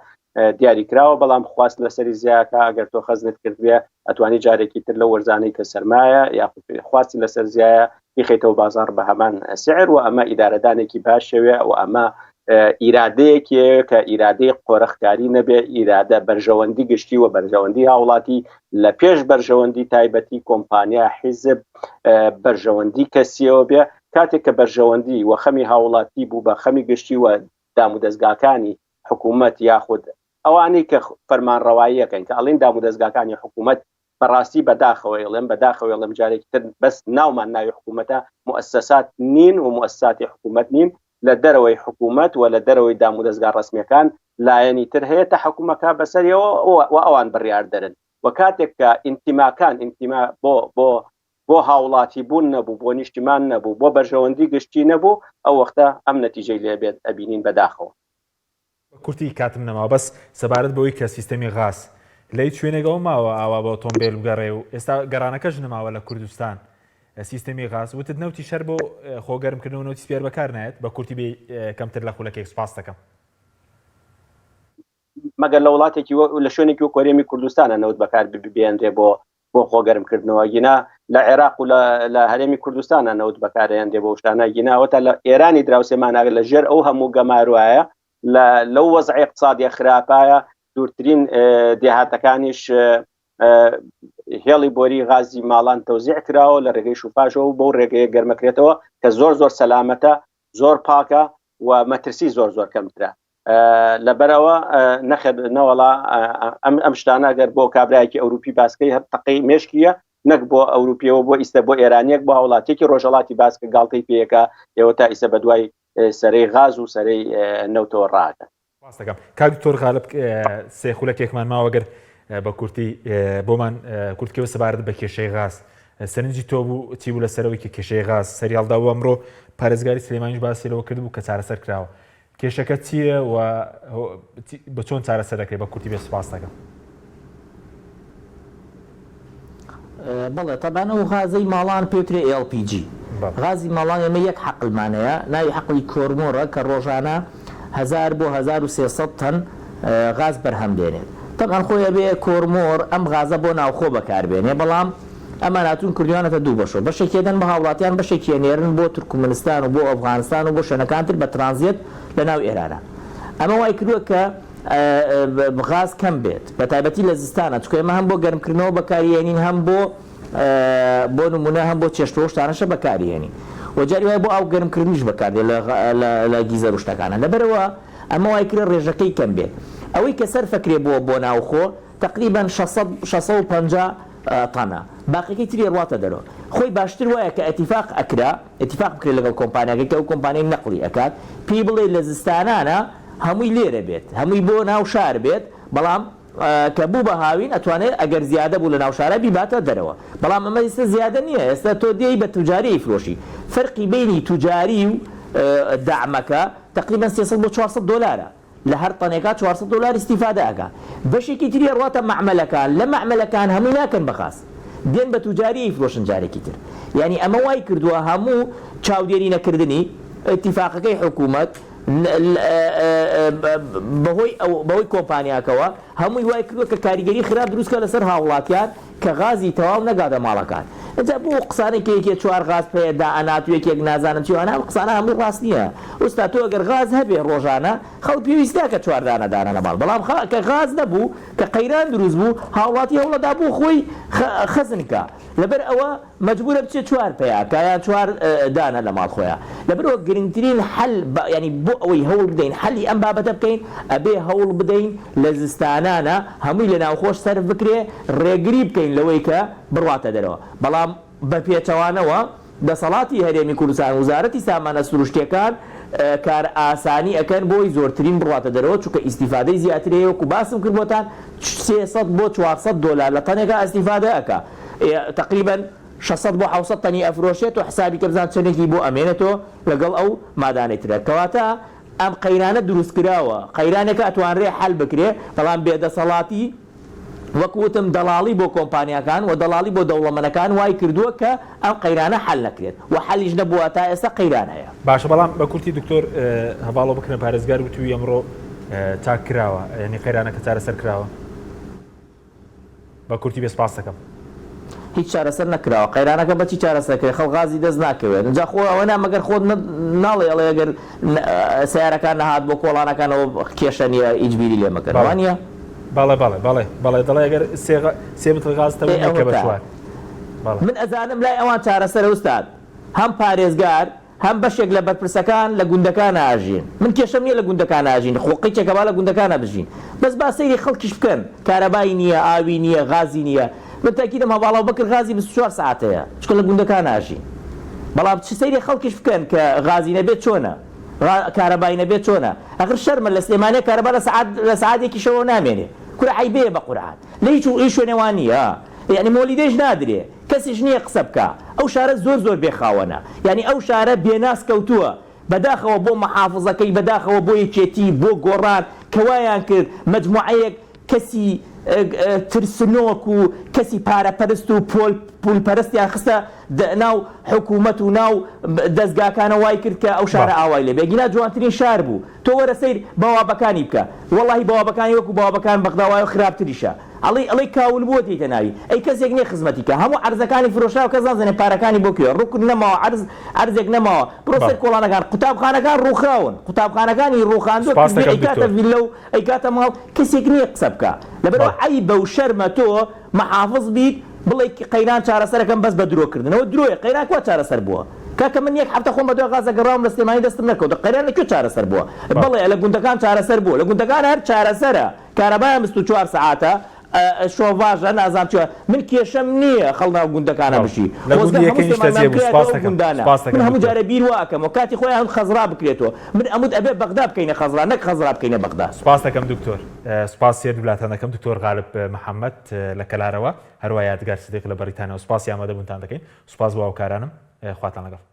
دیاری کراوە بەڵام خواست لەسەری زیاکە ئەگەر تۆ خەزنت کردبێ ئەتوانی جارێکی تر لە وەرزانەی کە سەرمایە یاخود خواستی لەسەر زیایە بیخەیتەوە بازاڕ بە هەمان سعر و ئەمە ئیدارەدانێکی باشەوێ و ئەمە ئیرادەیەکێ کە ئیرادەی قۆرخکاری نەبێ ئیرادە بەرژەوەندی گشتی و بەرژەوەندی هاوڵاتی لە پێش بەرژەوەندی تایبەتی کۆمپانیا حیزب بەرژەوەندی کەسیەوە بێ کاتێک کە بەرژەوەندی و خەمی هاوڵاتی بوو بە خەمی گشتی و دامودەزگاکانی حکوومەت یاخود ئەوانەی کە فەرمانڕەواییەکەن کە ئەڵین دامودەزگاکانی حکوومەت بەڕاستی بەداخەوە ئەڵێم بەداخەوە ئەڵێم جارێکی تر بەس ناومان ناوی حکوومەتە موئەسەسات نین و موئەسساتی حکوومەت نین لە دەرەوەی حکوومەت و لە دەرەوەی دامودەزگا ڕەسمیەکان لایەنی تر هەیە تەحەکومەکە بەسەریەوە و ئەوان بڕیاردەرن و کاتێک کە ئینتیماکان ئینتیما بۆ بۆ بۆ هاوڵاتی بوون نەبوو بۆ نیشتیمان نەبوو بۆ بەرژەوەندی گشتی نەبوو ئەو وەختە ئەم نەتیجەی لێ بێت ئەبینین بەداخەوە. بە کورتی کاتم نەماوە بەس سەبارەت بەوەی کە سیستەمی غاز لە هیچ شوێنێک ئەوە ماوە ئاوا بە ئۆتۆمبێل بگەڕێ و ئێستا گەڕانەکەش نەماوە لە کوردستان سیستەمی غاز وتت نەوتی شەر بۆ خۆ گەرمکردنەوە نەوتی سپیار بەکار نایەت بە کورتی بێ کەمتر لە خولەکێک سوپاست دەکەم. مەگەر لە وڵاتێکی لە شوێنێکی وەک هەرێمی کوردستانە نەوت بەکار بێنرێ بۆ. بۆ خۆگەرمکردنەوە گینا لە عێراق و لە هەرێمی کوردستانە نەوت بەکارێن دێ بۆ شتانە گیناوە تا لە ئێرانی دراوسێماناگە لە ژێر ئەو هەموو گەماروایە لە لەو وەزعی اقتصادیە خراپایە دوورترین دێهاتەکانیش هێڵی بۆری غازی ماڵان تەوزیع کراوە لە ڕێگەی شوفاژەوە و بەو ڕێگەیە گەرمەکرێتەوە کە زۆر زۆر سەلامەتە زۆر پاکە و مەترسی زۆر زۆر کەمترە لەبەرەوە نەخێر نەوەڵا ئەم ئەم شتانە گەر بۆ کابراایکی ئەوروپی باسکەی هەر تەقی مێشکیە نەک بۆ ئەوروپیەوە بۆ ئیستا بۆ ئێرانیەک بۆ هاوڵاتیەکی ڕۆژهەڵاتی باسکە گاڵتەی پێیەکە ئێوە تا ئیسە بە دوای سەرەی غاز و سەرەی نەوتەوە ڕاکەن. ڕاست دەکەم کاک دکتۆر غالب سێ خولەکێکمان ماوە گەر بە کورتی بۆمان کورتکەوە سەبارەت بە کێشەی غاز سەرنجی تۆ بوو چی بوو لەسەرەوەی کە کێشەی غاز سەری هەڵدا و ئەمڕۆ پارێزگاری سلێمانیش باسی لەوە کردبوو کە چارەسەر کراوە کێشەکە چییە و بە چۆن چارەسەر دەکرێت بە کورتی بێ سوپاس دەکەم. بەڵێ تەبعەن ئەو غازەی ماڵان پێوترێ LPG غازی ماڵان ئێمە یەک حەقلمان هەیە ناوی حەقلی کۆرمۆرە کە ڕۆژانە هەزار بۆ 1300 تەن غاز بەرهەم دێنێت تەبعەن خۆی ئەبێ کۆرمۆر ئەم غازە بۆ ناوخۆ بەکار بێنێ بەڵام ئەمان هاتوون کردویانەتە دوو بەشەوە بەشێکی ئەدەن بە هاوڵاتیان بەشێکی ئەنێرن بۆ تورکمنستان و بۆ ئەفغانستان و بۆ شوێنەکان تر بە ترانزێت لە ناو ئێرانە ئەمە وای کردووە کە غاز کەم بێت بە تایبەتی لە زستانە چونکە ئێمە هەم بۆ گەرمکردنەوە بەکاری هێنین هەم بۆ بۆ نمونە هەم بۆ چێشتەوە شتانەشە بەکاری هێنین و جاری وایە بۆ ئاو گەرمکردنیش بەکاردێت لە گیزەر و شتەکانە لەبەرەوە ئەمە وای کرد ڕێژەکەی کەم بێت ئەوەی کە سەرفەکرێ بۆ بۆ ناوخۆ تەقریبەن 600 650 تەنە باقیەکەی تری ڕواتە دەرەوە خۆی باشتر وایە کە ئەتیفاق ئەکرا ئیتیفاق بکرێت لەگەڵ کۆمپانیاکەی کە ئەو کۆمپانیای نەقڵی ئەکات پێی بڵێ لە زستانانە هەمووی لێرە بێت هەمووی بۆ ناو شار بێت بەڵام کە بوو بە هاوین ئەتوانێت ئەگەر زیادە بوو لە ناو شارا بیباتە دەرەوە بەڵام ئەمە ئێستا زیادە نییە ئێستا تۆ دێی بە توجاری ئەیفرۆشی فەرقی بەینی توجاری و دەعمەکە تەقریبەن 300 بۆ 400 دۆلارە لە هەر تەنێکا 400 دۆلار ئیستیفادە ئەکا بەشێکی تری ئەڕواتە مەعمەلەکان لە مەعمەلەکان هەمووی ناکەن بە غاز دێن بە توجاری ئەیفرۆشن جارێکی تر یانی ئەمە وای کردووە هەموو چاودێری نەکردنی ئیتیفاقەکەی حکوومەت بەهۆی ئەو بەهۆی کۆمپانیاکەوە هەمووی وای کردووە کە کاریگەری خراپ دروست کە لەسەر هاوڵاتیان کە غازی تەواو نەگاتە ماڵەکان ئینجا بۆ ئەو قسانەی کە یەکێ چوار غاز پێ دائەنات و یەکێک نازانم چی وانە ئەم قسانە هەمووی ڕاست نییە ئوستا تۆ ئەگەر غاز هەبێ ڕۆژانە خەڵک پێویست ناکە چوار دانە دانە لە ماڵ بەڵام کە غاز نەبوو کە قەیران دروست بوو هاوڵاتی هەوڵەدا بۆ خۆی خەزن کا لەبەر ئەوە مەجبورە بچێ چوار پەیا کا یان چوار دانە لە ماڵ خۆیا لەبەرئەوە گرنگترین حەل یانی بۆ ئەوەی هەوڵ بدەین حەلی ئەم بابەتە بکەین ئەبێ هەوڵ بدەین لە زستانانە هەمووی لە ناوخۆش سەرف بکرێ ڕێگری بکەین لەوەی کە بڕواتە دەرەوە بەڵام بە پێچەوانەوە دەسەڵاتی هەرێمی کوردستان وزارەتی سامانە سروشتیەکان کار ئاسانی ئەکەن بۆی زۆرترین بڕواتە دەرەوە چونکە ئیستیفادەی زیاتر هەیە وەکو باسم کرد بۆتان 300 بۆ 400 دۆلار لە تەنێکا ئیستیفادە ئەکا تەقریبەن 600 بۆ 700 تەنی ئەفرۆشێت و حسابی کە بزان چەندێکی بۆ ئەمێنێتەوە لەگەڵ ئەو مادانەی ترە کەواتە ئەم قەیرانە دروست کراوە قەیرانێکە ئەتوانرێ حەل بکرێ بەڵام بێدەسەڵاتی وەک وتم دەڵاڵی بۆ کۆمپانیاکان و دەڵاڵی بۆ دەوڵەمەنەکان وای کردووە کە ئەم قەیرانە حەل نەکرێت و حەلیش نەبووە تا ئێستا قەیران هەیە. باشە بەڵام بە کورتی دکتۆر هەڤاڵۆ بکرم پارێزگار وتوی ئەمڕۆ چاک کراوە یعنی قەیرانەکە چارەسەر کراوە بە کورتی بێ سپاست دەکەم. هیچ چارەسەر نەکراوە قەیرانەکە بەچی چارەسەر کرێ خەڵک غازی دەست ناکەوێت جا خۆ ئەوە نا مەگەر خۆت ناڵێ ئەڵێ ئەگەر سەیارەکان نەهات بۆ کۆڵانەکانەوە کێشە نییە هیچ بیری لێ مەکەن وا نییە؟ بەڵێ بەڵێ بەڵێ بەڵێ دەڵێ ئەگەر سێ سێ بتڵ غاز تەوە نییە کە بە چوار بەڵێ من ئەزانم لای ئەوان چارەسەرە ئوستاد هەم پارێزگار هەم بەشێک لە بەرپرسەکان لە گوندەکانا ئەژین. من کێشەم نیە لە گوندەکانا ئەژین، خۆ قیچێکە با لە گوندەکانا بژین. بەس با سەیری خەڵکیش بکەن، کارەبای نیە، ئاوی نیە، غازی نیە. من تەئکیدم هەڤاڵ ئەوبەکر غازی 24 سەعات هەیە، چونکە لە گوندەکانا ئەژین. بەڵام چ سەیری خەڵکیش بکەن کە غازی نەبێت چۆنە؟ کارەبای نەبێت چۆنە؟ ئەخر شەرمە لە سلێمانیە کارەبا لە سەعات لە سەعات یەکی شەوەوە نامێنێ. کورە عەیبەیە بە قورعان. لە هیچ هیچ شوێنێ وا نیە. یانی مۆلیدەیش نادرێ. کەسیش نییە قسە بکا ئەو شارە زۆر زۆر بێ خاوەنە یانی ئەو شارە بێناس کەوتووە بەداخەوە بۆ محافزەکەی بەداخەوە بۆ یەکێتی بۆ گۆڕان کە وایان کرد مەجموعەیەک کەسی ترسنۆک و کەسی پارە پەرست و پۆل پول پەرستیان خستە ناو حکوومەت و ناو دەزگاکانە وای کرد کە ئەو شارە ئاوای لێ بێ گینا جوانترین شار بوو تۆ وەرە سەیر بەوابەکانی بکە وەڵاهی بەوابەکانی وەکو بەوابەکان بەغدا وایە و خراپتریشە. ئەڵێی ئەڵێی کاول بووە دێیتە ناوی ئەی کەسێک نیە خزمەتی کا هەموو عەرزەکانی فرۆشراوە کەس نازانێ پارەکانی بۆ کوێ ڕوکن نەماوە عەرز عەرزێک نەماوە بڕۆ سەر بەڵێ. کۆڵانەکان قوتابخانەکان ڕووخاون قوتابخانەکانی ڕووخاندووە سوپاست کردووی دەکەم ئەیکاتە دکتۆر. ڤیللە و ئەیکاتە ماڵ کەسێک نیە قسە بکا لەبەرئەوە بەڵێ. عەیبە و شەرمە تۆ محافز بیت بڵێی قەیران چارەسەرەکەم بەس بە درۆ کردن ئەوە درۆیە قەیران کوا چارەسەر بووە کاکە من یەک هەفتە خۆم بەدوای غازە گەڕاوم لە سلێمانی دەستم نەکەوت قەیران لە کوێ چارەسەر بووە بەڵێ. بەڵێ لە گوندەکان چارەسەر بووە لە گوندەکان هەر چارەسەرە کارەبایان 24 سەعاتە شۆڤاژە نازانم چیە من کێشەم نییە خەڵک ناو گوندەکانە بەڵێ بژی لە خۆزگە گوندی هەموو یەکەی سلێمانمان نیشتەجێ بوو بکرایەتەوە سوپاست ئەو دەکەم گوندانە سوپاست من دەکەم هەموو دکتۆر. جارێ بیر وا ئەکەمەوە کاتی خۆی ئەموت خەزڕا بکرێتەوە من ئەموت ئەبێ بەغدا بکەینە خەزڕا نەک خەزڕا بکەینە بەغدا. سوپاست دەکەم دکتۆر. سوپاسی هەردوولاتان دەکەم دکتۆر غالب محەمەد لە کەلارەوە هەروا یادگار سدیق لە بەریتانیاوە سوپاسی ئامادەبوونتان دەکەین سوپاس بۆ هاوکارانم خواتان لەگەڵ.